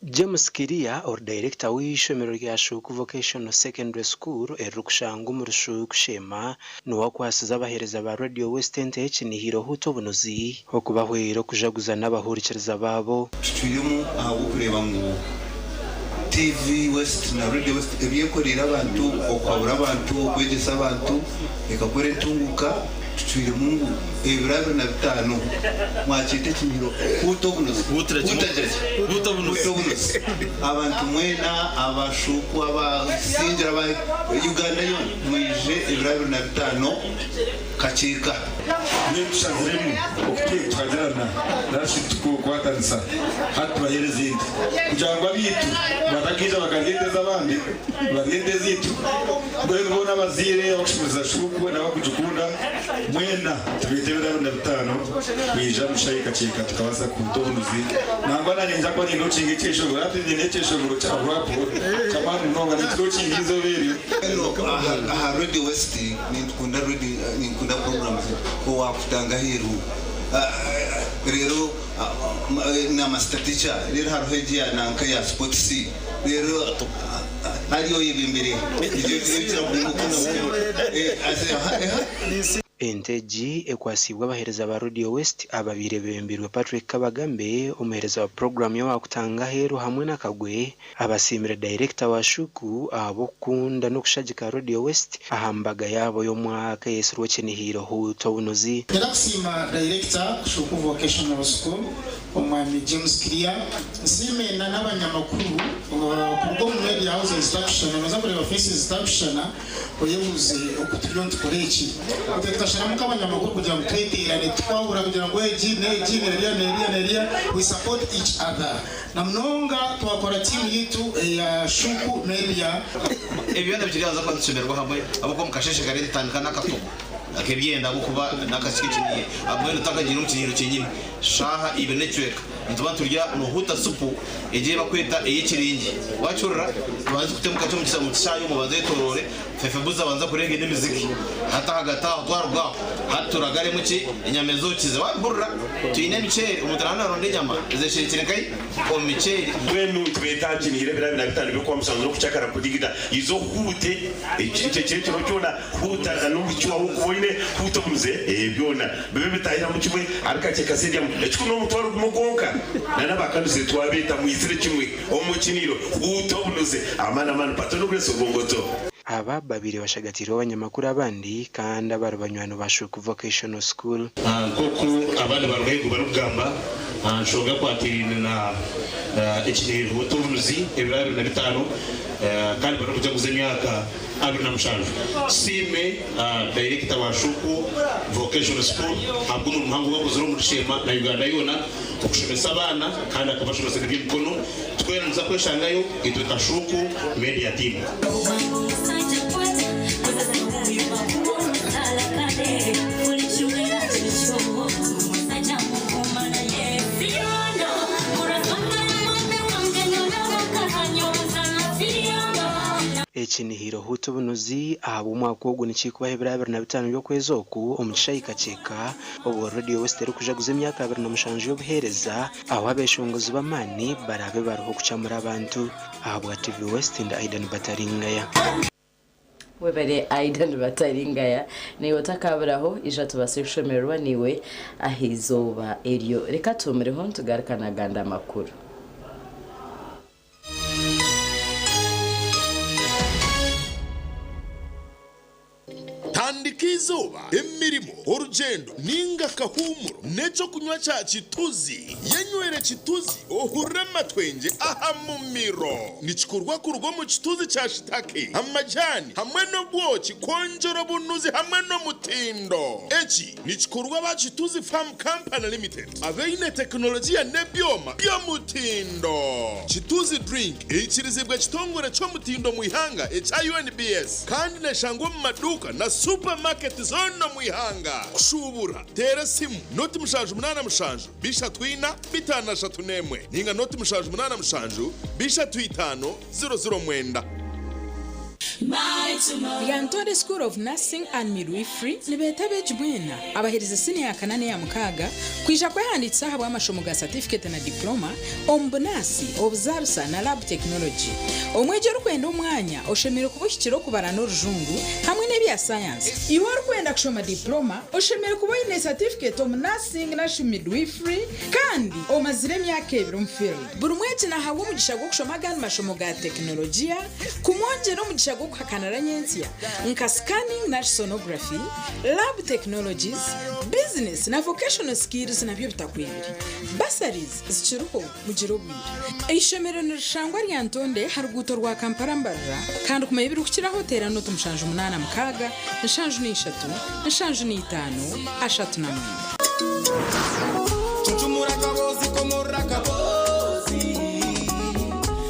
James Kiria ori dayirekita w'eishomero rya Shuuku Vocational Secondary School eririkushangwa omuri Shuuku Sheema niwe akwasize abaheereza ba Radio West ente y'ekinihiro Huuta Obunuzi okubahwera okujaguza n'abahurikiriza baabo. Tucwiremu ahabw'okureeba ngu TV West na Radio West ebi ekoreire abantu, okuhabura abantu, okwegyesa abantu, ekakora entunguuka, tucwiremu ngu ebiro 25 mwakyeta ekinihiro Huuta Obunuzi, Huuta Obunuzi, abantu mwena abashuuku, abasingira, aba Uganda yoona mwije ebiro 25 Kakyeka. Mbwenu tushaziremu okutwagirana narishi tukwatanisa hati tubaheereze ente kugira ngu abaitu batakaija bakarya ente ez'abandi barye ente ezaitu. Mbwenu boona abazaire abarikushemeza shuuku n'abarikugikunda mwena tubeete ebiro 25 kwija omu Kakyeka tukabaasa kuhuta obunuzi. Nangwa naanye ninza kuba nindokinga ekyeshongoro hati nyine ekyeshongoro kya rap ky'amaani munonga ninkirokinga eizooba eryo. Aha Radio West Ninkunda radio ninkunda programs owakutanga aheru rero na master teacher rero hariho egi ya nanka ya sports rero hariyo oyebembere Ente egi ekwasiibwe abaheereza ba Radio West ababaire bebembeirwe Patrick Kabagambe, omuheereza wa puroguraamu y'owakutanga aheeru hamwe na Kagwe. Abasiimire dayirekita wa Shuku ahabw'okukunda n'okushagika Radio West aha mbaga yaabo y'omwaka eyetsirwe Ekinihiiro Huuta Obunuzi. Nyenda kusiima dayirekita Shuku Vocational School, Omwami James Kiria. Nsiime na n'abanyamakuru kuruga omu media houses zitarikushushana. Nooza kureeba faces zitarikushushana oyebuuze oku turiyo nitukora eki. Itwe tukasharamu nk'abanyamakuru kugira ngu tweteerane tukwahura kugira ngu egi n'egi n'eriya n'eriya n'eriya we support each other. Na munonga twakora tiimu yaitu eya Shuku Media. Ebi byona bikiri kuba nitushemererwa hamwe ahabw'okuba omu kasheeshe kare nitutandika n'akatogo ak'ebyenda ahabw'okuba n'akasika ekiniire mbwenu tutakagiire omu kiniiro kyenyini shaaha ibiri n'ekicweka nituba niturya nohuta supu egi ei barikweta ey'ekiringi waakihurira tubanze kutemu kakye omu kishaayi omwo obanze oyetoroore Fefe Buzi abanze akurenge n'emiziki hati ahagati aho twaruga aho hati turagaremu ki enyama ezokize wabihurira twine emiceeri omuntu araba naronda enyama ezesherekire nkahi omu miceeri. Mbwenu nitubeeta aha kinihira ebiro 25 by'Okwamusanju n'okucakara kudigida. Iza ohuute ekyo kiro ekiro kyona, huuta n'omucwi wawe okuba oine, huuta omuze, ee byona bibe bitahiramu kimwe ahari Kakyeka Stadium. Ekikuru n'omutwaro gumwe gwonka. Na n'abakanisa twabeeta mwizire kimwe omu kinihiro, huuta obunuze. Amaani amaani Pato n'Ograce Obongoto. Aba babaire bashagatiirwe abanyamakuru abandi kandi abari banywani ba Shuku Vocational School. Nk'oku abandi ba Rwego barikugamba aha nshonga ekwatiraine na ekinihiriro Obunuzi ebiro 25 kandi barikujaguza emyaka 27. Tusiime Dayirekita wa Shuku Vocational School ahabw'omurimo muhango ogu akozire omuri Sheema na Uganda yoona okushomesa abaana kandi akabashomesa n'eby'emikono. Twena nituza kweshangayo itwe nka Shuku Media Team. Ekinihiro Huuta Obunuzi ahabw'omwaka ogu nikikubaho ebiro 25 by'okwezi oku omu kishaayi Kakyeka obwo Radio West erikujaguza emyaka 27 y'obuheereza ahu abeshongozi b'amaani baraabe bariho kucamura abantu. Ahabwa TV West ndi Aidan Bataringaya. Webare Aidan Bataringaya naiwe otakaburaho ija tubaase kushemererwa naiwe aha izooba eryo. Reka tuhumireho nitugaruka nagandi amakuru. Tandika nk'izooba, emirimo, orugyendo ninga akahuumuro n'ekyokunywa kya kituzi. Yenywere kituzi ohurire amatwengye aha mumiro. Nikikorwa kuruga omu kituzi kya shitake, amajani hamwe n'obwoki kwongyera obunuzi hamwe n'omutindo. Eki nikikorwa aba Kituzi Farm Company Limited abaine tekinologiya n'ebyoma by'omutindo. Kituzi Drink eikirizibwa ekitongore ky'omutindo omu ihanga ekya UNBS kandi neshangwa omu maduuka na supamaketi zoona omu ihanga. Kushuubura, teera esimu 077 34 531 ninga 078 35 009. Lyantonde School of Nursing and Midwifery nibeeta abeegi mwena abaherize siniya ya kana n'eya mukaaga kwija kwehandiikisa ahabw'amashomo ga satifiketi na diploma omu bunaasi, obuzaarisa na lab technology. Omwegi orikwenda omwanya oshemereire kuba ohikire okubara n'orujungu hamwe n'ebya sayansi. Iwe orikwenda kushoma diploma oshemereire kuba oine satifiketi omu nursing narishi midwifery kandi omazire emyaka ebiri omu field. Buri mwegi nahabwa omugisha gw'okushoma agandi mashomo ga tekinologiya kumwongyera omugisha gw'okuhakanira nyentsya nka scanning nari sonography, lab technologies, business na vocational skills nabyo bitakwebire. Bursaries zikiriho mugire obwire. Eishomero nirishangwa Lyantonde aha ruguuto rwa Kampala Mbarara kandi kumanya ebirikukiraho teera nooti 786 75 39. Chuchumura kabozi komora kabozi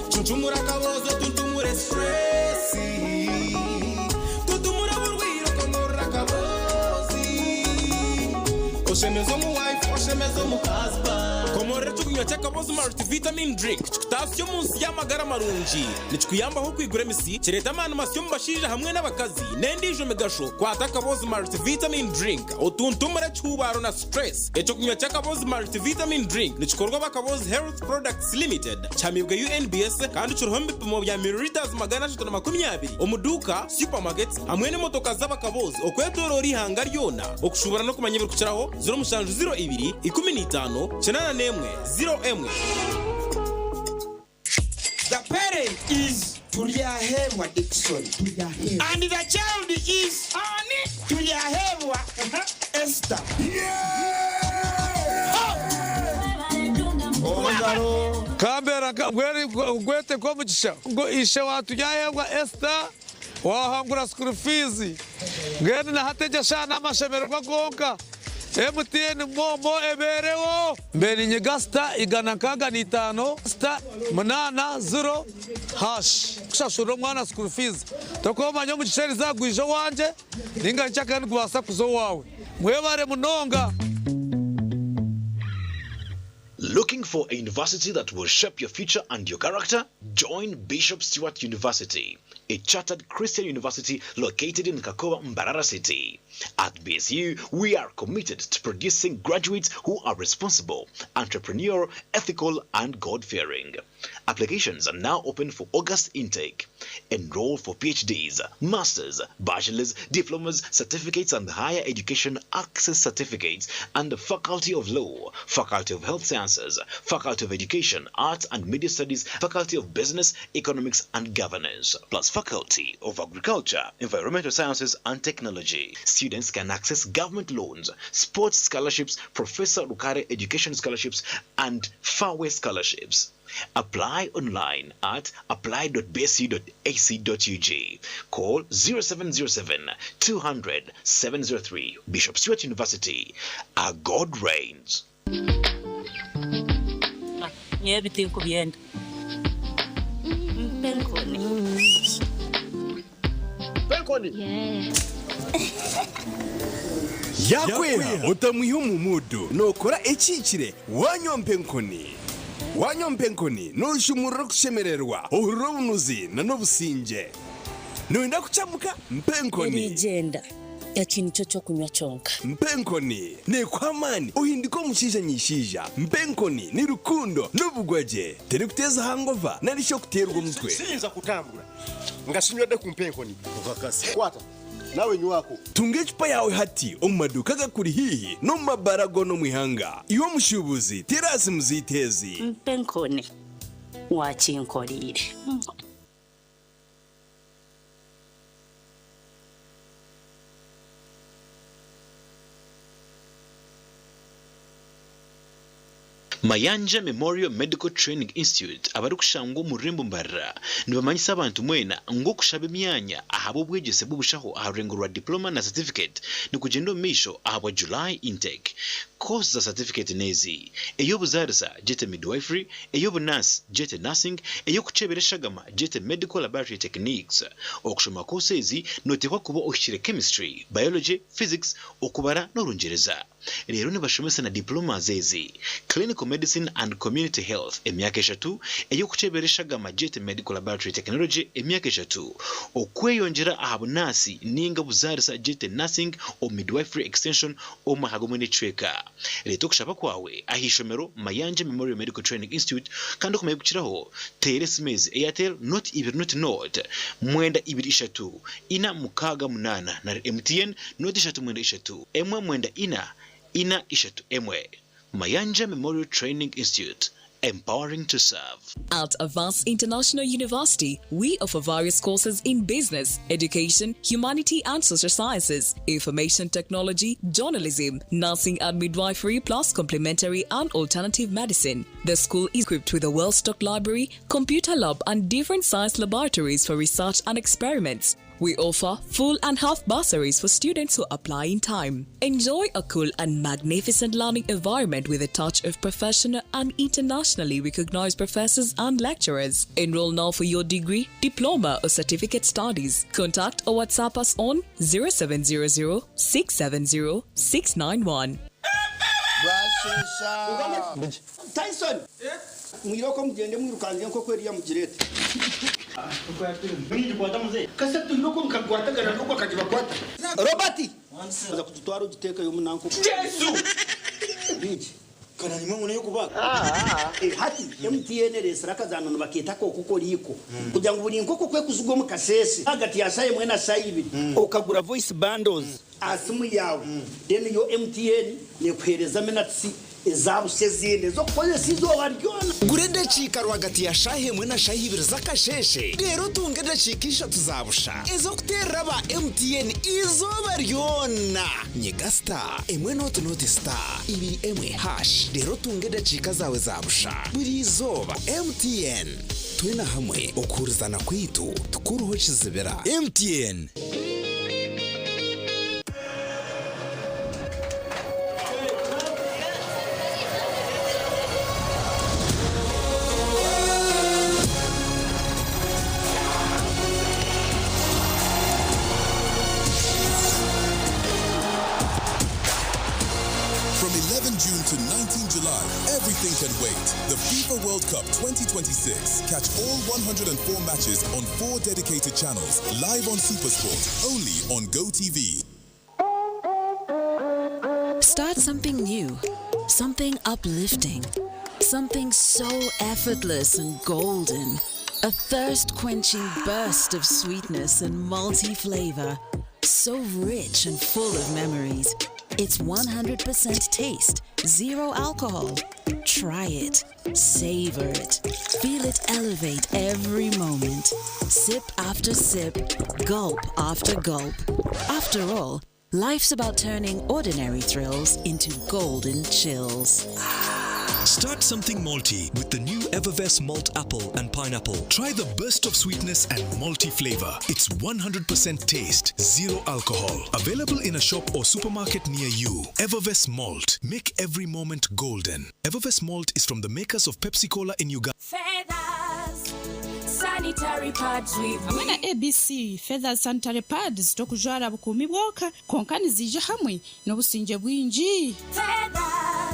Chuchumura kabozi tuntumure stressi Tutumura burwiro komora kabozi Oshemezo mu wife oshemezo mu husband Komorera ekyokunywa ky'akabozi multivitamin drink kikutaasya omu nsi y'amagara marungi. Nikikuyambaho okwigura emisi, kireeta amaani masya omu bashaija hamwe n'abakazi, n'endiijo migasho. Kwata akabozi multivitamin drink otuntumure ekihuubaaro na stress. Ekyokunywa ky'akabozi multivitamin drink nikikorwa aba Kabozi Health Products Limited, kihamiibwe UNBS kandi kiriho omu bipimo bya millilitres 320 omu duuka, supermarkets hamwe n'emotoka z'abakabozi okwetoroora eihanga ryona. Okushuubura n'okumanya ebirikukiraho, 0702 15 81 01. The parent is Turyahebwa Dickson. And the child is Ani Turyahebwa Esther. Kambera gwete nk'omugisha ngu ishe wa Turyahebwa Esther wahangura school fees mbwenu na hati egyo eshaaha n'amashemererwa gonka MTN MoMo ebeereho. Mbe ninyiga sita 165 *80# kushashurira omwana school fees tokumanya omugisha eriza gwija owangye ninga nkyakare nigubaasa kuza owaawe. Mwebare munonga. Looking for a university that will shape your future and your character? Join Bishop Stuart University, a chartered Christian university located in Kakoba, Mbarara City. At BSU, we are committed to producing graduates who are responsible, entrepreneurial, ethical, and God-fearing. Applications are now open for August intake. Enroll for PhDs, masters, bachelors, diplomas, certificates, and higher education access certificates, and the Faculty of Law, Faculty of Health Sciences, Faculty of Education, Arts and Media Studies, Faculty of Business, Economics and Governance, plus Faculty of Agriculture, Environmental Sciences and Technology. Students can access government loans, sports scholarships, Professor Rukare Education Scholarships, and Fairway Scholarships. Apply online at apply.bsu.ac.ug. Call 0707 200 703. Bishop Stuart University. Our God reigns. Nyowe tinkubyenda. Mpa enkoni. Mpa enkoni. Yakwera otamwiha omu muudu nookora ekihikire wanywa mpa enkoni. Wanywa mpa enkoni nooshumurura okushemererwa, ohurira obunuzi n'obusingye. Nooyenda kukyamuka? Mpa enkoni. Erigyenda. Eki nikyo ky'okunywa kyonka. Mpa enkoni neekuha amaani ohinduke omushaija nyishaija. Mpa enkoni ni rukundo n'obugwagye. Terikuteeza hangova nari shi okuteerwa omutwe. Siyinza kutambura nga sinywedde ku mpa enkoni. Okakasa. Kwata nawe nywako. Tunga ecupa yaawe hati omu maduuka agakuri haihi n'omu mabaara goona omu ihanga. Iwe omushuubuzi, teera aha simu zaitu ezi. Mpa enkoni waakinkoreire. Mayanja Memorial Medical Training Institute abarikushangwa omu rurembo Mbarara nibamanyisa abantu mwena ngu okushaba emyanya ahabw'obwegyese bw'obushaho aha rurengo rwa Diploma na Certificate nikugyenda omu maisho ahabwa July intake. Course za Certificate n'ezi, ey'obuzaarisa, gyete Midwifery, ey'obunaasi, gyete Nursing, ey'okukyebera eshagama, gyete Medical Laboratory Techniques. Okushoma course ezi noteekwa kuba ohikire Chemistry, Biology, Physics, Okubara n'Orungyereza. Reero nibashomesa na diplomas ezi, Clinical Medicine and Community Health, emyaka eshatu, ey'okukyebera eshagama gyete Medical Laboratory Technology, emyaka eshatu, okweyongyera aha bunaasi ninga obuzaarisa gyete Nursing or Midwifery Extension omu mwaka gumwe n'ekicweka. Reeta okushaba kwawe aha ishomero Mayanja Memorial Medical Training Institute kandi okumanya ebirikukiraho teera esimu ezi, Airtel noti ibiri noti noti mwenda ibiri ishatu ina mukaaga munaana nari MTN noti ishatu mwenda ishatu emwe mwenda ina ina ishatu emwe. Mayanja Memorial Training Institute, empowering to serve. At Avance International University, we offer various courses in business, education, humanity and social sciences, information technology, journalism, nursing and midwifery, plus complementary and alternative medicine. The school is equipped with a well stocked library, computer lab, and different science laboratories for research and experiments. We offer full and half bursaries for students who apply in time. Enjoy a cool and magnificent learning environment with a touch of professional and internationally recognized professors and lecturers. Enroll now for your degree, diploma, or certificate studies. Contact or WhatsApp us on 0700 670 691. Bwashesha Tyson mwiroko mugende mwirukanze nk'oku eriya mugirete kase twiroko mukakwatagana n'oku akagibakwata Robert aza kugitwara ogiteekayo omunanko Yesu! Bigi Kananyuma ngu n'ey'okubaga. Hati MTN ereesire akazaano nibakeeta ak'okukoriko kugira ngu buri nkoko ku ekuzigwa omu kasheeshe ahagati ya shaaha emwe na shaaha ibiri okagura voice bundles aha simu yaawe then yo MTN neekuheereza minutes eza busha ezindi ez'okukozesa eizooba ryona. Gura edakiika rwagati ya shaaha emwe na shaaha ibiri z'akasheeshe reero otunge edakiika ishatu za busha ez'okuteerera aba MTN eizooba ryona. Nyiga star emwe nooti nooti star ibiri emwe hash reero otunge edakiika zaawe za busha buri izooba. MTN, twena hamwe okuhurizana kwaitu tikuruho kizibira. MTN. From 11 June to 19 July, everything can wait. The FIFA World Cup 2026. Catch all 104 matches on four dedicated channels, live on Supersport, only on GoTV. Start something new, something uplifting, something so effortless and golden. A thirst quenching burst of sweetness and multi flavor. So rich and full of memories. It's 100% taste, zero alcohol. Try it, savor it, feel it elevate every moment. Sip after sip, gulp after gulp. After all, life's about turning ordinary thrills into golden chills. Start something malty with the new Evervest Malt Apple and Pineapple. Try the burst of sweetness and malty flavor. It's 100% taste, zero alcohol. Available in a shop or supermarket near you. Evervest Malt. Make every moment golden. Evervest Malt is from the makers of Pepsi Cola in Uganda. Feathers, sanitary pads with Hamwe na ABC Feathers Sanitary Pads tokujwara bukuumi bwonka kwonka niziija hamwe n'obusingye bwingi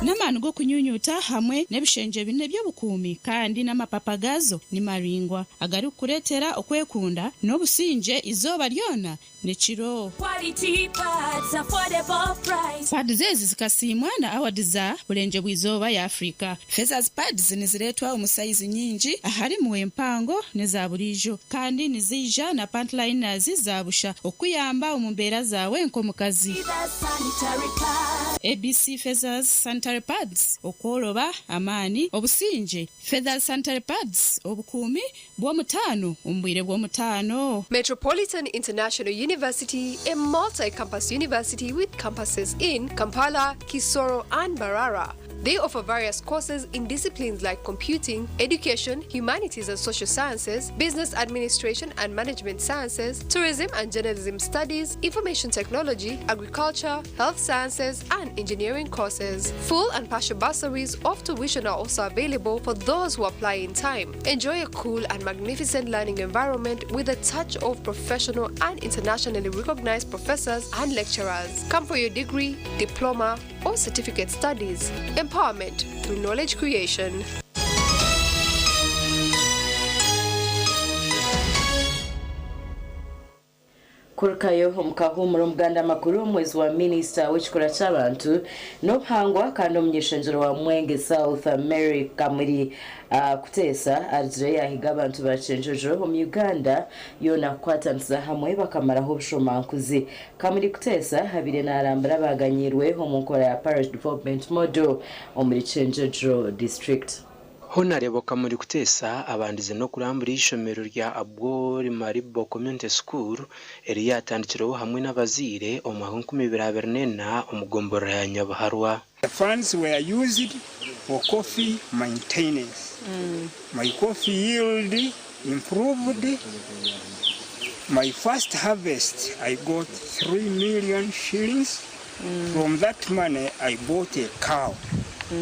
n'amaani g'okunyunyuta hamwe n'ebishengye bine by'obukuumi kandi n'amapapa gaazo ni maraingwa agarikukureetera okwekunda n'obusingye izooba ryona n'ekiro. quality pads, affordable price. Pads ezi zikasiimwa na award za Burengyerwa Izooba ya Africa. Feathers Pads nizireetwa omu sayizi nyingi aharimu empango n'eza buriijo kandi niziija na pant liners za busha okukuyamba omu mbeera zaawe nk'omukazi. Feathers sanitary pads. ABC Feathers Sanitary Pads okworoba, amaani, obusingye. Feathers Sanitary Pads obukuumi bw'omutaano omu bwire bw'omutaano. Metropolitan International University, a multi campus university with campuses in Kampala, Kisoro, and Mbarara. They offer various courses in disciplines like computing, education, humanities and social sciences, business administration and management sciences, tourism and journalism studies, information technology, agriculture, health sciences, and engineering courses. Full and partial bursaries of tuition are also available for those who apply in time. Enjoy a cool and magnificent learning environment with a touch of professional and internationally recognized professors and lecturers. Come for your degree, diploma, or certificate studies. Empowerment through knowledge creation. Kurukayo omu kahuumuro Omuganda amakuru omuhwezi wa minisita w'ekikura ky'abantu n'obuhangwa kandi omuny'ishengyero wa Mwenge South Mary Kamuri Kuteesa arugire yaahiga abantu ba Kyenjojo omu Uganda yoona kukwatanisa hamwe bakamaraho obushomankuzi. Kamuri Kuteesa abaire naarambura abaaganyiirwe omu nkora ya Parish Development Model omuri Kyenjojo District. Honarebo Kamuri Kuteesa abandize n'okurambura eishomero rya Abwori Maribo Community School eri yaatandikireho hamwe n'abazaire omu mwaka 2024 omu gomborora ya Nyabuharwa. The funds were used for coffee maintenance. My coffee yield improved. My first harvest, I got 3 million shillings. From that money, I bought a cow.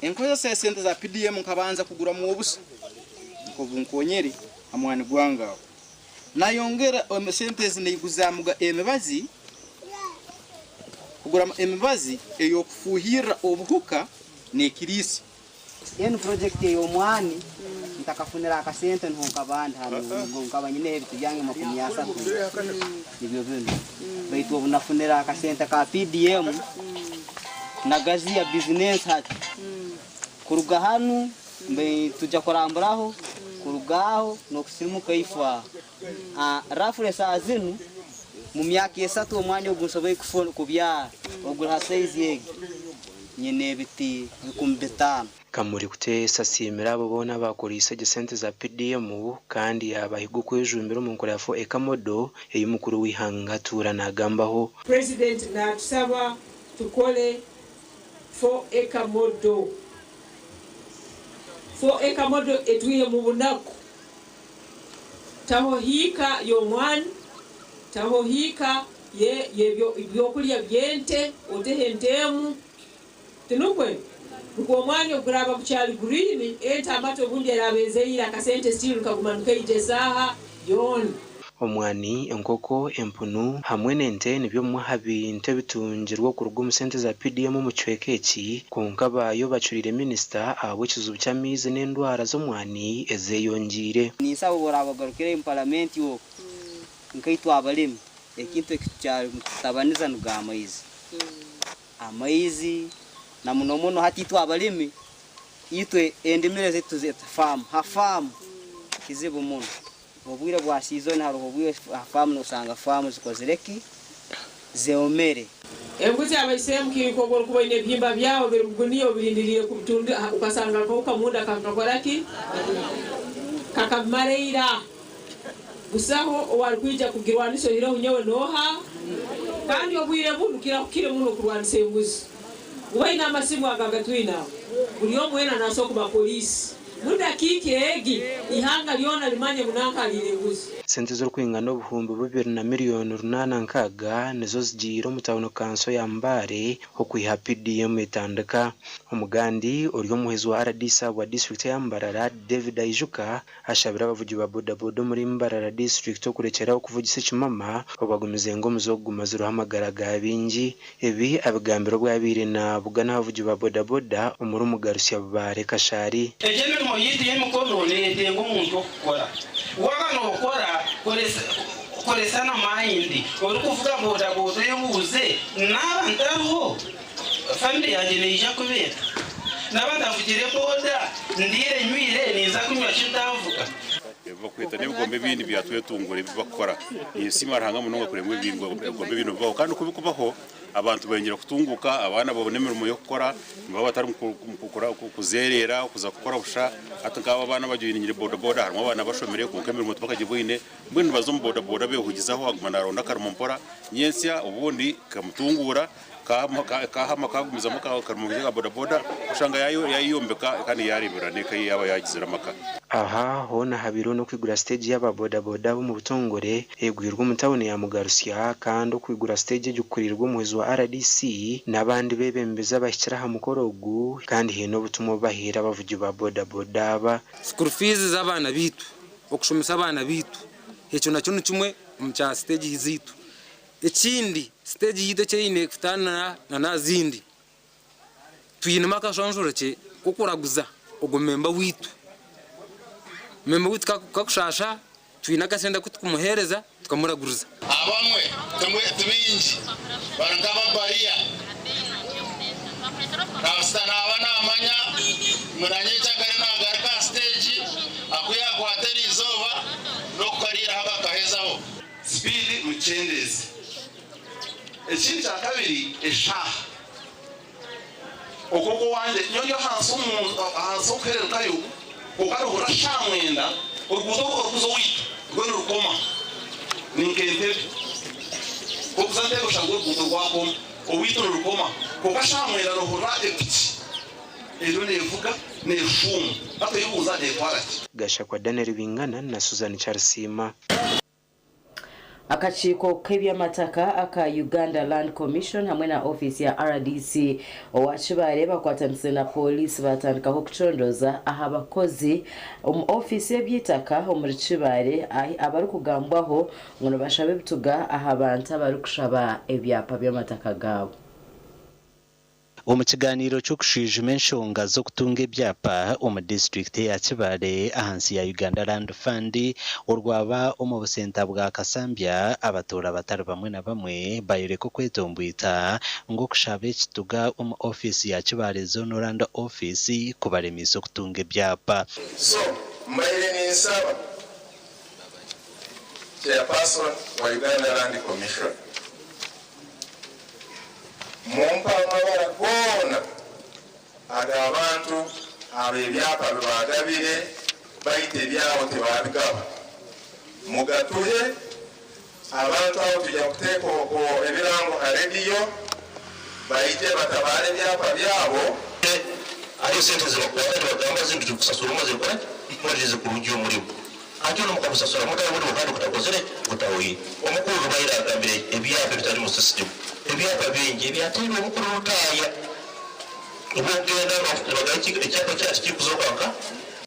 Enkozesa esente za PDM nkabanza kuguramu obusa nkobunkonyere amwani gwange aho nayongera esente ezi naiguzamuga emibazi kugura emibazi ey'okufuuhirra obuhuka n'ekiriisa. Enu project ey'omwani ntakafunire akasente niho nkaba ndi hanu nkaba nyineho ebiti byange 30 nibyo binu baitu obu nafunire akasente ka PDM nagaziya bizinesi hati kuruga hanu tujya kuramburaho kuruga aho n'okusirimuka ifo aho rafure saa zinu mu myaka 3 omwani ogu nsoboire kubyara oguri ha saizi egi nyine ebiti 5,000. Kamuri Kuteesa asiimire abo boona abaakoreise gye sente za PDM kandi yaabahiga okwejumbira omu nkora ya 4 Acre Model ei mukuru w'eihanga atuura naagambaho. President naatusaba tukole 4 Acre Model. 4 Acre Model etwihe mu bunaku. Taho hiika y'omwani, taho hiika y'ebyokurya by'ente, otehe enteemu. Tinukwe? Nukwo omwani oguraba gukyali green, ente amata obundi eraba ezeire akasente still kaguma nikaija esaaha yoona. Omwani, enkoko, empunu hamwe n'ente nibyo bimwe aha bintu ebitungirwe okuruga omu sente za PDM omu kicweka eki, kwonka baayo bacuriire minisita ahabw'ekizibu ky'amaizi n'endwara z'omwani ezeyongiire. Ninsaba obu oraaba ogarukireyo omu paramenti okwo, nkaitwe abalimi ekintu eki tukyali nitutabaniza nigo amaizi. Amaizi na muno muno hati itwe abalimi itwe endimire zaitu faamu, ha faamu kizibu muno. Obwire bwa season hariho obwire ha faamu nosanga faamu zikozire ki zeomere. Embuzi abaisemu kiriko ogwo kuba ine ebihimba byawe biri muguniya obirindiriire kubitunda ukasanga akawuka munda kakakora ki kakamareira busaho owarikwija kugirwanisa ohireho nyowe noha kandi obwire bunu kirakukire muno kurwanisa embuzi ubaine amasimu agagatwina buri omwe yena naso kuba polisi mudakiika egi ihanga lyona limanye munankalire embuzi. Sente z'okwingana 2,860,000 nizo zigiire omu tawuni kanso ya Mbale okwiha PDM etandika. Omugandi ori omuhwezi wa RDC wa disitulikiti ya Mbarara David Aijuka ashabire abavugi ba bodaboda omuri Mbarara disitulikiti okurekyeraho okuvugisa ekimama obagumize ngu omuze oguguma ziriho amagara ga bingi. Ebi abigambire obu abaire nabugana abavugi ba bodaboda omuri Mugarusya Bubare Kashari. Egyo emirimo yaitu y'emikono neeyetenga omuntu okukora. Waaba nookora, koresa na mayindi. Orikuvuga bodaboda oyebuuze, naaba ntariho, famire yangye neija kuba eta? Naaba ntavugire boda, ndiire nywire, ninza kunywa ki ntavuga? Bakweta n'ebigombe ebindi byatwetungura ebi bakukora. Ninsiima Ruhanga munonga kureba ebigombe binu bibaho kandi ku bikubaho abantu beyongyera kutunguka, abaana babona emirimo y'okukora, nibaba batari kuzeerera kuza kukora busha. Hati nk'abo abaana bajoyiningire bodaboda, harimu abaana bashomire kwonka emirimo tibakagibwine, mbwenu nibaza omu bodaboda behugizaho aguma naronda akarimo mpora, nyentsya obundi kamutunguura. Kahama kagumizamu akarimo ka bodaboda oshanga yayombeka kandi yareeberera n'eka ye yaaba yagizire amaka. Aha hoona habireho n'okwigura siteegi y'aba boda boda ab'omu butongore egwirwe omu tauni ya Mugarusya kandi okwigura siteegi egi kukuriirwe omuhwezi wa rdc n'abandi beebembezi abahikire aha mukoro ogu kandi haine obutumwa obu bahaire abavugi ba boda boda aba. School fees z'abaana baitu, okushomesa abaana baitu ekyo nakyo ni kimwe omu kya siteegi zaitu. Ekindi siteegi yaitu eki eine kutaana na n'azindi, twinemu akashonshorokye k'okuraguza ogwo memba waitu. Memba waitu ku akushaasha, twine akasente aku turikumuheereza tukamuraguriza. Abamwe, ti baingi, bari nk'ababariya. Kasita naaba naamanya ngu na nyekyakare naagaruka aha siteegi, aku yaakwata eriizooba n'okukariiraho akakahezaho. Sipiidi mukyendeeze. Ekindi kyakabiri eshaaha. Okwo okwo owangye nyowe ndi ahansi ahansi okuhererukayo kwonka nohurira shaaha mwenda oruguuto orukuza owaitu rwo nirukoma ni nk'entebe kokuza ntebe oshanga oruguuto rwakoma owaitu nirukoma kwonka shaaha mwenda nohurira epiki eriyo nevuga neshuuma hati oyebuuza netwara ki? Gashakwa Daniel Bingana na Suzan Kyarisiima. Akakiiko k'eby'amataka aka Uganda Land Commission hamwe na ofiisi ya rdc owa Kibaale bakwatanise na pooriisi baatandikaho kucondooza aha bakozi omu ofiisi y'eby'eitaka omuri Kibaale abarikugambwaho ngu nibashaba ebituga aha bantu abarikushaba ebyapa by'amataka gaabo. Omu kiganiiro ky'okushwijuma enshonga z'okutunga ebyapa omu disiturikiti eya Kibaale ahansi ya Uganda Land Fund orwaba omu busenta bwa Kasambya, abatuura batari bamwe na bamwe bayoreka okwetombwita ngu okushaba ekituga omu ofiisi ya Kibaale Zonal Land Office kubaremiise okutunga ebyapa. So mbaire ninsaba Chairperson wa Uganda Land Commission Mumpe amabara goona ag'abantu abo ebyapa bi baagabire baitu ebyabo tibaabigaba. Mugatuhe. Abantu abo twija kuteeka ebirango ha rediyo baije batabaare ebyapa byabo. Hariyo sente ezibakukwata nibagamba zindi turikusasura omazire kukora ki? Omaririze kurungi omurimo. Hati onu mukamusasura muta omurimo kandi gutakozire gutahweire. Omukuru Rubaire agambire ebyapa ebitari mu system ebyapa bingi ebyateirwe omukuru Lutaaya obwokugenda nibagamba ekyapa kyaabo tikirikuzooka nka.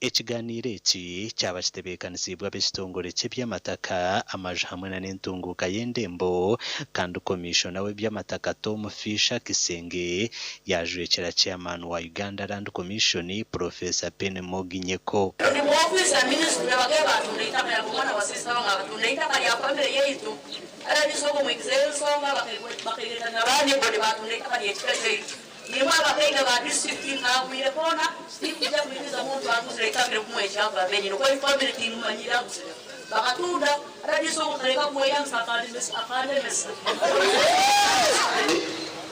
Ekiganiiro eki kyaba kitebeekanisiibwe ab'ekitongore ky'eby'amataka, amaju hamwe na n'entunguuka y'endembo kandi Komishona w'eby'amataka Tom Fisher Kisenge yaajwekyera Chairman wa Uganda Land Commission, Purofeesa Penimogi Nyeko. Ndi mu ofiisi ya minisitule bakaire baatunda eitaka lyange omwana wa siisita wange akatunda eitaka lya famire yaitu RDC ogu omwikizeyo ensonga bakaireta na ba neighbor baatunda eitaka ly'ekika kyaitu. Nimwe abakaiga ba disiturikiti nkagwire hoona tinkwija kwikiriza muntu aguzire eitaka erikumuha ekyapa benyini kuba famire timumanyire aguzire bakatunda RDC ogu nkareka kumweyangisa akandemesa.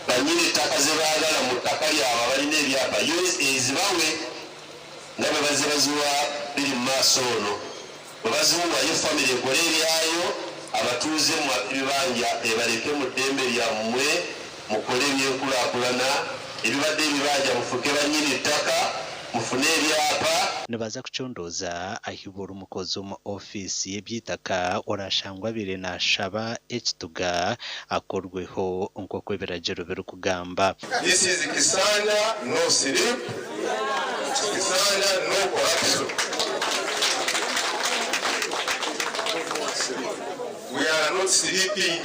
Banyini ttaka zebaagala mu ttaka lyabwe abalina ebyapa yo ezibawe nga bwebazze baziwa biri mu maaso ono bwebazimuwa yo family ekole ebyayo abatuuze mwe abebibanja ebaleke mu ddembe lyammwe mukole ebyenkulakulana ebibadde ebibanja mufuke banyini ttaka mufune ebyapa. Nibaza kucondooza ahi buri mukozi omu ofiisi y'eby'eitaka oraashangwe abaire naashaba ekituga akorweho nk'oku ebiragiro birikugamba. This is Kisanja no sleep, Kisanja no corruption. We are not sleeping.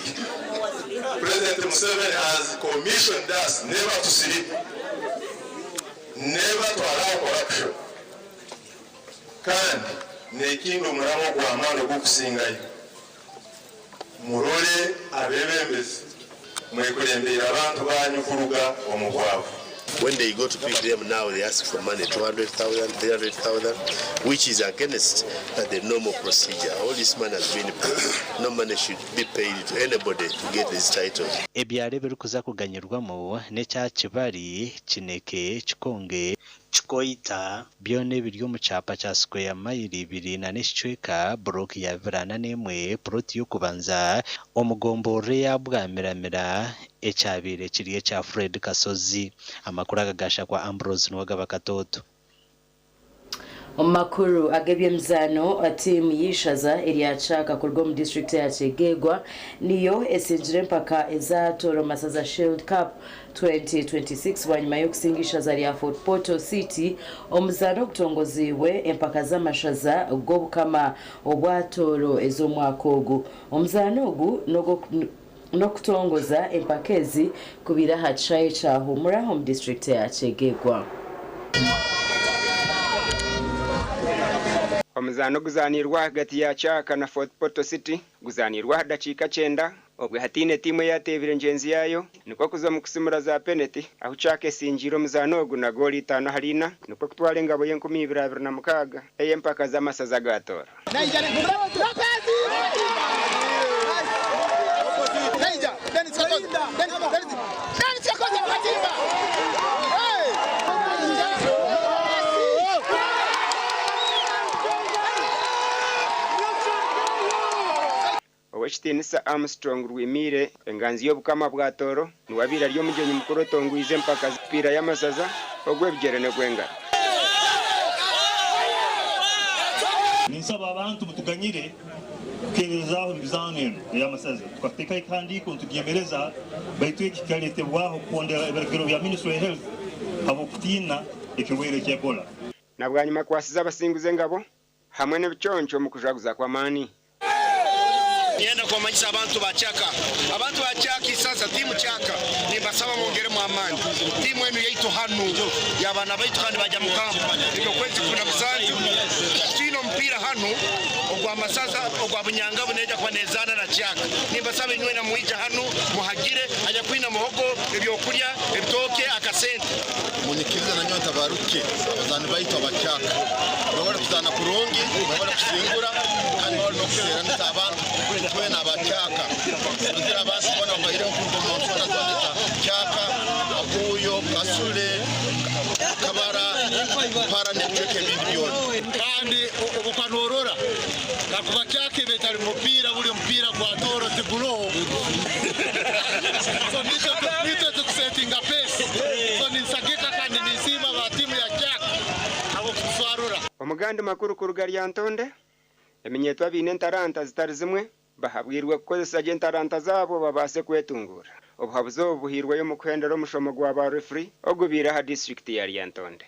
President Museveni has commissioned us never to sleep. Never to allow corruption kandi nekindi omuramwa ogwamaani ogukusingayo murole abebembezi mwekulembeire abantu banyu kuruga omu bwavu. When they go to pick them now they ask for money 200,000, 300,000 which is against the normal procedure. All this money has been paid. No money should be paid to anybody to get these titles. Ebyaro ebirikuza kuganyirwamu n'ekya Kibari, Kineke, Kikonge, Kikoita, byona ebiri omu kyapa kya sikweya mayiro ibiri n'ekicweka, buroka ya 41, puroti y'okubanza omu gomborora eya Bwamiramira ekyabaire kiri ekya Fred Kasozi. Amakuru aga gaashakwa Ambrose Nuwagaba Katooto. Omu makuru ag'eby'emizaano, tiimu y'eishaza erya Kyaka kuruga omu disiturikiti eya Kyegegwa niyo esingire empaka eza Tooro Masaza Shield Cup 2026 bwanyima y'okusinga eishaza rya Fort Portal City omuzaano ogutongoziibwe empaka z'amashaza g'obukama obwa Tooro ez'omwaka ogu. Omuzaano ogu n'okutongoza empaka ezi kubaire aha kishaayi kya Humura omu disiturikiti ya Kyegegwa. Omuzaano oguzaaniirwe ahagati ya Kyaka na Fort Portal City guzaaniirwe aha dakiika kyenda obwe hataine tiimu eyateebire ngyenzi yaayo nikwo kuza omu kusimura za peneti ahu Kyaka esingiire omuzaano ogu na goolo itaano ahari ina nikwo kutwara engabo y'enkumi ibiri 26 ey'empaka z'amasaza ga Tooro. Ow'ekitiinisa Armstrong Rwimiire, enganzi y'Obukama bwa Tooro, niwe abaire ari omugyenyi mukuru otongwize empaka z'emipiira y'amasaza, ogw'ebigyere n'ogw'engaro. Ninsaba abantu mutuganyire kukeererezaaho emizaano enu ey'amasaza. Tukateekaho ekihandiiko nitugyemereza baitu eki kikareetebwaho kuhondera ebiragiro bya Ministry ya Health habw'okutiina ekirwaire ekya Ebola. Na bwanyima akwasize abasinguzi engabo hamwe n'ebiconco omu kujaguza kw'amaani. Niinyenda kubamanyisa abantu ba Kyaka. Abantu ba Kyaka isaza tiimu Kyaka nimbasaba mwongeremu amaani. Tiimu enu yaitu hanu y'abaana baitu kandi bagya mu kampu ery'okwezi 17. Twine omupiira hanu ogw'amasaza ogwa Bunyangabu neija kuba nezaana na Kyaka. Nimbasaba inywena mwije hanu muhagire anyakwine muhogo, ebyokulya, ebitooke, akasente. Munyikirize nanyowe ntabaruke abazaani baitu aba Kyaka. Mwebale kuzaana kurungi, mwebale kusingura kandi mwebale n'okuteeranisa abantu twena aba Kyaka. Turozire abantu boona babaireho kuruga omu nsonda zoona eza Kyaka, Abuyo, Kasule, Kabara, Mpara n'ebicweka ebindi byona. Kandi obu okaba norora kakuba Kyaka eba etali mupiira buli omupiira gwa Tooro tiguroho. So nitwe tukusetinga pace. So ninsagika kandi ninsiima aba tiimu ya Kyaka habw'okutuswarura. Omugandi makuru kuruga Lyantonde, eminyeeto abaine entaranta zitari zimwe bahabwirwe kukozesa gye entaranta zaabo babaase kwetunguura. Obuhabuzi obu buhairweyo omu kuhendera omushomo gwa ba referee ogubaire aha disiturikiti ya Lyantonde.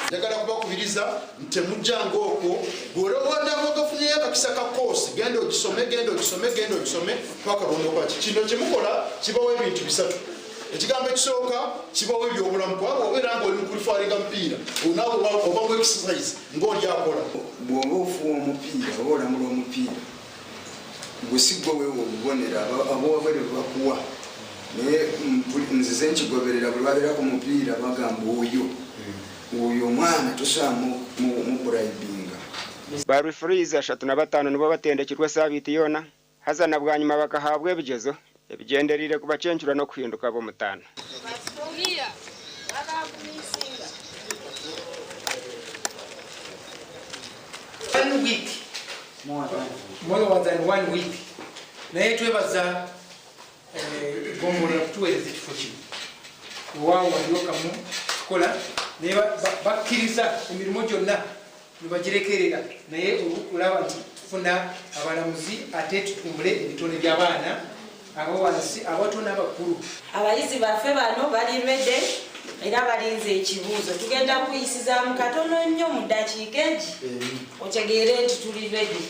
Njagala kubakubiriza nti temujjanga okwo bw'olowooza ogafunyeyo akakisa ka koosi genda ogisome genda ogisome genda ogisome paka lw'onookola ki. Kino kye mukola kibawa ebintu bisatu. Ekigambo ekisooka kibawa ebyobulamu kubanga obeera ng'oli mu kulifaaringa mupiira naawe oba mu exercise ng'oli akola. Bw'oba ofuuwa omupiira oba olamula omupiira, gwe si ggwe weewa obubonero, ab'owabweru bebakuwa. Naye nzize nkigoberera buli lwabeera ku mupiira bagamba oyo, oyo omwana tosobola muburayibinga. Ba referees 35 nibo batendekirwe esaabiiti yoona Haza na bwanyima bakahaabwa ebigyezo ebigyendereire kubacencura n'okuhinduka ab'omutaano. One week more than one week naye twebaza egombolola kutuweereza ekifo kino wewaawo waliwo kamu tukola naye bakkiriza emirimu gyonna nibagirekerera naye olwokulaba nti tufuna abalamuzi ate tutumbule ebitone by'abaana abawansi abato n'abakulu. Abayizi baffe bano bali ready era balinze ekibuuzo. Tugenda kuyisizaamu katono nnyo mu ddakiika egi otegeere nti tuli ready.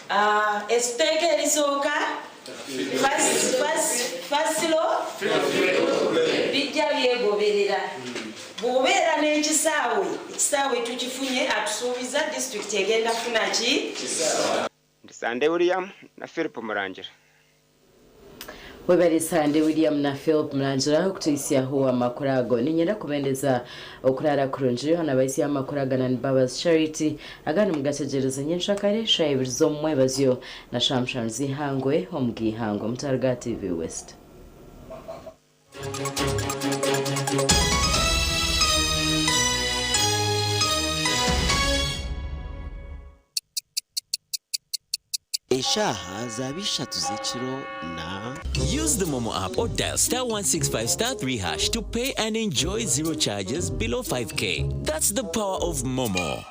Ah, etteeka erisooka first law bijja byegoberera. Bw'obeera n'ekisaawe, ekisaawe tukifunye, atusuubiza disitulikiti egenda kufuna ki? Ndi Sande William na Philip Murangira. Webare Sande William na Philip Murangira okutuhitsyaho amakuru ago. Niinyenda kubendeza okuraara kurungi. Hanu abahitsyaho amakuru aga na Mbabazi Charity agandi mugategyereze nyenkyakare eshaaha ibiri z'omu mwebazyo na shaaha mushanju z'eihangwe omu g'eihangwe. Mutariga TV West. Eshaaha zaaba ishatu z'ekiro na. Use the Momo app or dial star 165 star 3 hash to pay and enjoy zero charges below 5k. That's the power of Momo.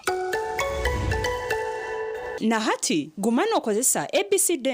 Na hati guma nookozesa ABC Dent.